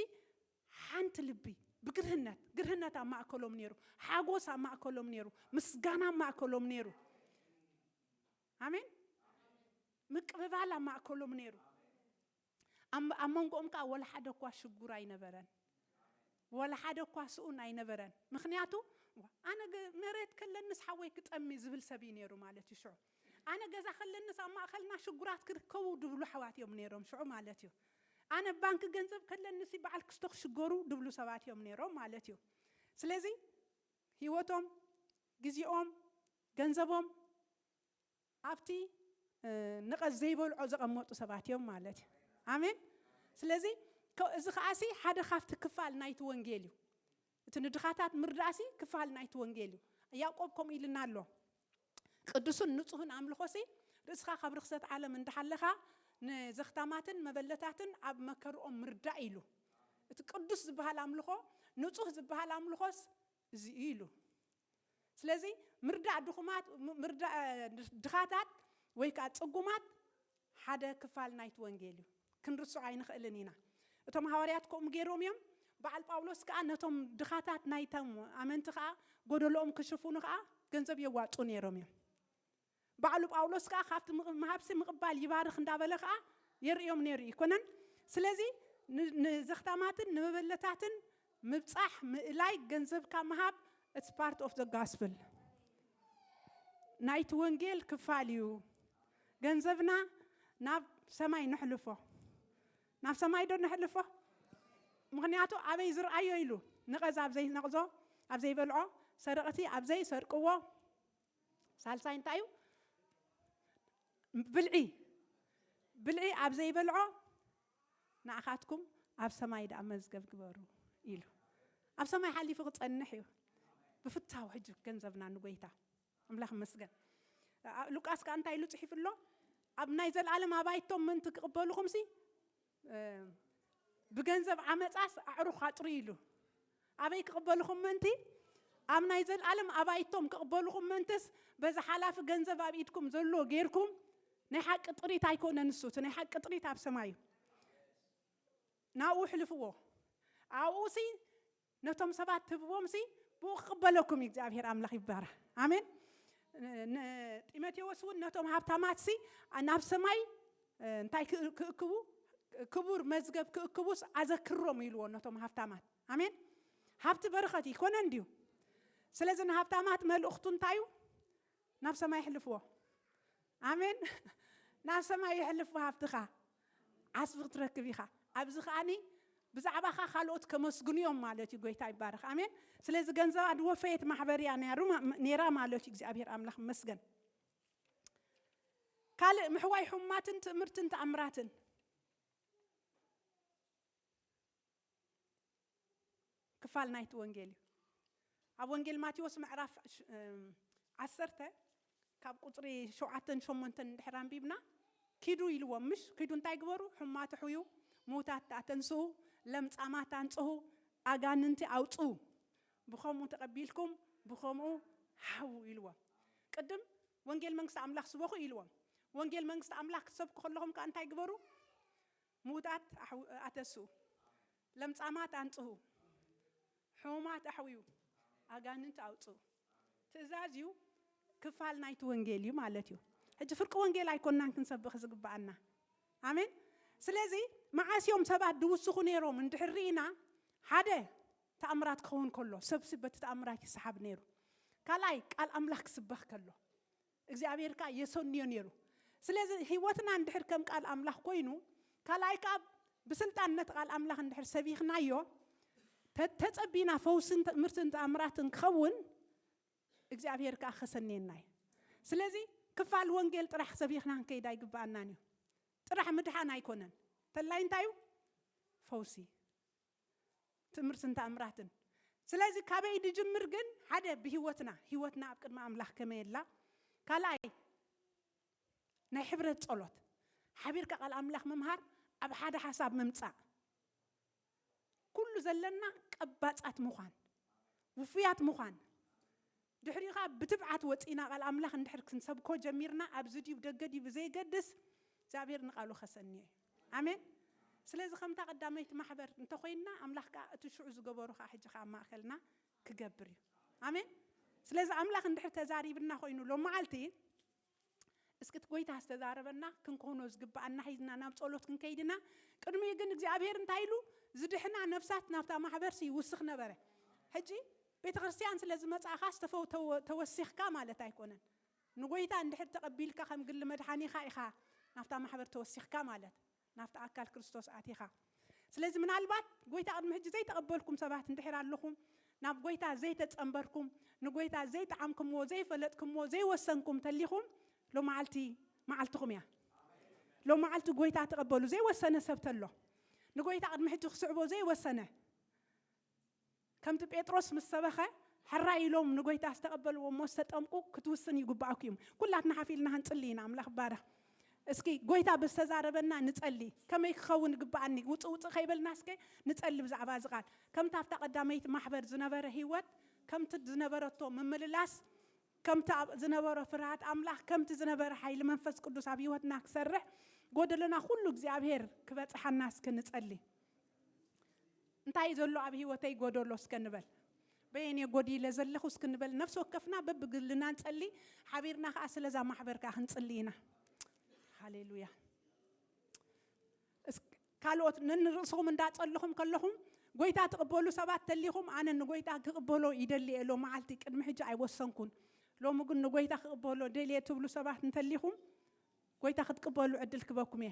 ሓንቲ ልቢ ብግርህነት፣ ግርህነት ኣብ ማእከሎም ነይሩ፣ ሓጎስ ኣብ ማእከሎም ነይሩ፣ ምስጋና ኣብ ማእከሎም ነይሩ። ኣሜን። ምቅብባል ኣብ ማእከሎም ነይሩ። ኣብ፣ ኣብ መንጎኦም ከኣ ወላ ሓደ እኳ ሽጉር ኣይነበረን። ወላ ሓደ እኳ ስኡን ኣይነበረን። ምኽንያቱ፣ "ኣነ ገ-፣ መሬት ከለንስ ሓወይ ክጠሚ" ዝብል ሰብ እዩ ነይሩ ማለት እዩ ሽዑ። "ኣነ ገዛ ከለንስ ኣብ ማእከልና ሽጉራት ክርከቡ" ድብሉ ኣሕዋት እዮም ነይሮም ሽዑ ማለት እዩ። "ኣነ ባንክ ገንዘብ ከለንስ በዓል ክስቶ ክሽገሩ" ድብሉ ሰባት እዮም ነይሮም ማለት እዩ። ስለዚ ህይወቶም፣ ግዜኦም፣ ገንዘቦም ኣብቲ፣ እ፣ ንቐት ዘይበልዖ ዘቐመጡ ሰባት እዮም ማለት እዩ። ኣሜን። ስለዚ ከ- እዚ ከዓሲ ሓደ ካብቲ ክፋል ናይቲ ወንጌል እዩ። እቲ ንድኻታት ምርዳእሲ ክፋል ናይቲ ወንጌል እዩ። ያዕቆብ ከምኡ ኢልና ኣሎ። ቅዱስን ንጹህን ኣምልኾሲ ርእስኻ ካብ ርኽሰት ዓለም እንዳሓለኻ ንዘኽታማትን መበለታትን ኣብ መከርኦም ምርዳእ ኢሉ። እቲ ቅዱስ ዝበሃል ኣምልኾ፣ ንጹህ ዝበሃል ኣምልኾስ እዚ እዩ ኢሉ። ስለዚ ምርዳእ ድኹማት፣ ም- ምርዳእ ድኻታት ወይ ከዓ ጽጉማት ሓደ ክፋል ናይቲ ወንጌል እዩ። ክንርስዖ ኣይንኽእልን ኢና። እቶም ሃዋርያት ከምኡ ገይሮም እዮም። በዓል ጳውሎስ ከዓ ነቶም ድኻታት ናይቶም ኣመንቲ ከዓ ጎደሎኦም ክሽፍኑ ከዓ ገንዘብ የዋጡ ነይሮም እዮም። ባዕሉ ጳውሎስ ከዓ ካብቲ ምቕ- ምሃብሲ ምቕባል ይባርኽ እንዳበለ ከዓ የርእዮም ነይሩ ይኮነን። ስለዚ ን- ንዘኽታማትን ንመበለታትን ምብጻሕ ምእላይ ገንዘብካ ምሃብ it's part of the gospel ናይቲ ወንጌል ክፋል እዩ። ገንዘብና ናብ ሰማይ ነሕልፎ። ናብ ሰማይ ዶ ነሕልፎ? ምኽንያቱ ኣበይ ዝርኣዮ ኢሉ፣ ነቐዝ ኣብ ዘይነቕዞ፣ ኣብ ዘይበልዖ፣ ሰረቕቲ ኣብ ዘይሰርቅዎ፣ ሳልሳይ እንታይ እዩ? ብልዒ፣ ብልዒ ኣብ ዘይበልዖ ንኣኻትኩም ኣብ ሰማይ ደኣ መዝገብ ግበሩ ኢሉ። ኣብ ሰማይ ሓሊፉ ክጸንሕ እዩ። ብፍታው ሕጂ ገንዘብና ንጎይታ ኣምላኽ መስገን። ሉቃስ ከኣ እንታይ ኢሉ ጽሒፉ ኣሎ? ኣብ ናይ ዘለኣለም ኣባይቶም ምእንቲ ክቕበልኹምሲ ብገንዘብ ዓመፃስ ኣዕሩኽ ኣጥሩ ኢሉ። ኣበይ ክቕበልኹም ምእንቲ? ኣብ ናይ ዘለኣለም ኣባይቶም ክቕበልኹም ምእንትስ በዚ ሓላፊ ገንዘብ ኣብ ኢድኩም ዘሎ ጌርኩም። ናይ ሓቂ ጥሪት ኣይኮነ ንሱ፣ እቲ ናይ ሓቂ ጥሪት ኣብ ሰማይ እዩ። ናብኡ ሕልፍዎ። ኣብኡ ሲ ነቶም ሰባት ትህብዎም ሲ ብኡ ክቕበለኩም እዩ። እግዚኣብሔር ኣምላኽ ይባረኽ። ኣሜን። ንጢሞቴዎስ እውን ነቶም ሃብታማት ሲ ናብ ሰማይ እንታይ ክእክቡ፣ ክቡር መዝገብ ክእክቡስ ኣዘክሮም ኢልዎ ነቶም ሃብታማት። ኣሜን። ሃብቲ በረኸት ይኮነ እንዲዩ። ስለዚ ንሃብታማት መልእኽቱ እንታይ እዩ? ናብ ሰማይ ይሕልፍዎ። ኣሜን። ናብ ሰማይ ይሕልፍዎ ሃብትኻ። ዓስቢ ክትረክብ ኢኻ። ኣብዚ ከዓኒ ብዛዕባኻ ካልኦት ከመስግኑ እዮም ማለት እዩ። ጎይታ ይባረኽ። ኣሜን። ስለዚ ገንዘባ ድወፈየት ማሕበር እያ ነይራ ማለት እዩ። እግዚኣብሔር ኣምላኽ መስገን። ካልእ ምሕዋይ ሕሙማትን ትእምርትን ተኣምራትን ክፋል ናይቲ ወንጌል እዩ። ኣብ ወንጌል ማቴዎስ ምዕራፍ ዓሰርተ ካብ ቁፅሪ ሸውዓተን ሸሞንተን እንድሕር ኣንቢብና፣ ኪዱ ኢልዎም። ምሽ ኪዱ እንታይ ግበሩ? ሕሙማት ኣሕውዩ፣ ምዉታት ኣተንስኡ፣ ለምጻማት ኣንጽሁ፣ ኣጋንንቲ ኣውጽኡ። ብኸምኡ ተቐቢልኩም ብኸምኡ ሓዉ ኢልዎም። ቅድም ወንጌል መንግስቲ ኣምላኽ ስበኹ ኢልዎም። ወንጌል መንግስቲ ኣምላኽ ክትሰብኩ ከለኹም ከኣ እንታይ ግበሩ? ምዉታት ኣሕው- ኣተስኡ፣ ለምጻማት ኣንጽሁ፣ ሕሙማት ኣሕውዩ፣ ኣጋንንት ኣውጽኡ። ትእዛዝ እዩ፣ ክፋል ናይቲ ወንጌል እዩ ማለት እዩ። ሕጂ ፍርቂ ወንጌል ኣይኮንናን ክንሰብኽ ዝግብኣና። ኣሜን። ስለዚ መዓስ እዮም ሰባት ድውስኹ ነይሮም እንድሕር ርኢና፣ ሓደ ተኣምራት ክኸውን ከሎ ሰብሲ በቲ ተኣምራት ይሰሓብ ነይሩ። ካልኣይ ቃል ኣምላኽ ክስበኽ ከሎ እግዚኣብሔር ከዓ የሰንዮ ነይሩ። ስለዚ ህይወትና እንድሕር ከም ቃል ኣምላኽ ኮይኑ፣ ካልኣይ ከዓ ብስልጣን ነቲ ቃል ኣምላኽ እንድሕር ሰቢኽናዮ፣ ተ- ተጸቢና ፈውስን ትምህርትን ተኣምራትን ክኸውን እግዚኣብሔር ከዓ ከሰንየና እዩ። ስለዚ ክፋል ወንጌል ጥራሕ ሰቢኽና ክንከይድ ኣይግብኣናን እዩ። ጥራሕ ምድሓን ኣይኮነን። ተላይ እንታይ እዩ? ፈውሲ፣ ትምህርትን ተኣምራትን። ስለዚ ካበይ ድጅምር ግን? ሓደ ብህይወትና፣ ህይወትና ኣብ ቅድሚ ኣምላኽ ከመይ ኣላ? ካልኣይ ናይ ሕብረት ጸሎት፣ ሓቢርካ ቃል ኣምላኽ ምምሃር፣ ኣብ ሓደ ሓሳብ ምምጻእ። ኩሉ ዘለና ቀባጻት ምዃን፣ ውፉያት ምዃን። ድሕሪኡ ኸዓ ብትብዓት ወጺእና ቃል ኣምላኽ እንድሕር ክንሰብኮ ጀሚርና፣ ኣብዚ ድዩ ደገ ድዩ ብዘይገድስ እግዚኣብሔር ንቃሉ ከሰንዮ እዩ። ኣሜን። ስለዚ ከምታ ቀዳመይቲ ማሕበር እንተኾይንና ኣምላኽ ከዓ እቲ ሽዑ ዝገበሩ ከዓ ሕጂ ከዓ ኣብ ማእከልና ክገብር እዩ። ኣሜን። ስለዚ ኣምላኽ እንድሕር ተዛሪብና ኮይኑ ሎም መዓልቲ እስኪ እቲ ጎይታ ዝተዛረበና ክንኮኖ ዝግብኣና ሒዝና ናብ ጸሎት ክንከይድና ቅድሚኡ ግን እግዚኣብሔር እንታይ ኢሉ ዝድሕና ነፍሳት ናብታ ማሕበርሲ ይውስኽ ነበረ። ሕጂ ቤተ ክርስቲያን ስለ ዝመጻእኻ ዝተፈው- ተወ- ተወሲኽካ ማለት ኣይኮነን። ንጎይታ እንድሕር ተቐቢልካ ከም ግሊ መድሓኒኻ ኢኻ ናብታ ማሕበር ተወሲኽካ ማለት ናብቲ ኣካል ክርስቶስ ኣቲኻ። ስለዚ ምናልባት ጎይታ ቅድሚ ሕጂ ዘይተቐበልኩም ሰባት እንድሕር ኣለኹም፣ ናብ ጎይታ ዘይተጸንበርኩም፣ ንጎይታ ዘይጠዓምኩምዎ ዘይፈለጥኩምዎ ዘይወሰንኩም ተሊኹም፣ ሎመዓልቲ መዓልትኹም እያ። ሎመዓልቲ ጎይታ ተቐበሉ። ዘይወሰነ ሰብ ተሎ ንጎይታ ቅድሚ ሕጂ ክስዕቦ ዘይወሰነ፣ ከምቲ ጴጥሮስ ምስ ሰበኸ፣ ሕራይ ኢሎም ንጎይታ ዝተቐበልዎ እሞ ዝተጠምቁ ክትውስን ይግባኣኩም እዩ። ኩላትና ሓፍ ኢልና ክንጽሊ ኢና። ኣምላኽ ባዳ። እስኪ ጎይታ ብዝተዛረበና ንጸሊ። ከመይ ክኸውን ግባኣኒ? ውጽእ ውጽእ ከይበልና እስከ ንጸሊ ብዛዕባ እዚ ቃል። ከምታ ኣብታ ቀዳመይቲ ማሕበር ዝነበረ ህይወት፣ ከምቲ ዝነበረቶ ምምልላስ፣ ከምቲ ኣብ ዝነበሮ ፍርሃት ኣምላኽ፣ ከምቲ ዝነበረ ሓይሊ መንፈስ ቅዱስ ኣብ ህይወትና ክሰርሕ፣ ጎደሎና ኩሉ እግዚኣብሔር ክበጽሓና እስከ ንጸሊ። እንታይ ዘሎ ኣብ ህይወተይ ጎደሎ እስከ ንበል። በየን ጎዲለ ዘለኹ እስከ ንበል። ነፍሲ ወከፍና በብግልና ንጸሊ፣ ሓቢርና ከኣ ስለዛ ማሕበር ከኣ ክንጽሊ ኢና። ሃሌሉያ። እስ-፣ ካልኦት ነንርእስኹም እንዳጸልኹም ከለኹም፣ ጎይታ ትቕበሉ ሰባት ተሊኹም፣ ኣነ ንጎይታ ክቕበሎ ይደሊ እየ፣ ሎ መዓልቲ ቅድሚ ሕጂ ኣይወሰንኩን። ሎሚ ግን ንጎይታ ክቕበሎ ደልየ ትብሉ ሰባት እንተሊኹም፣ ጎይታ ክትቅበሉ ዕድል ክበኩም እየ።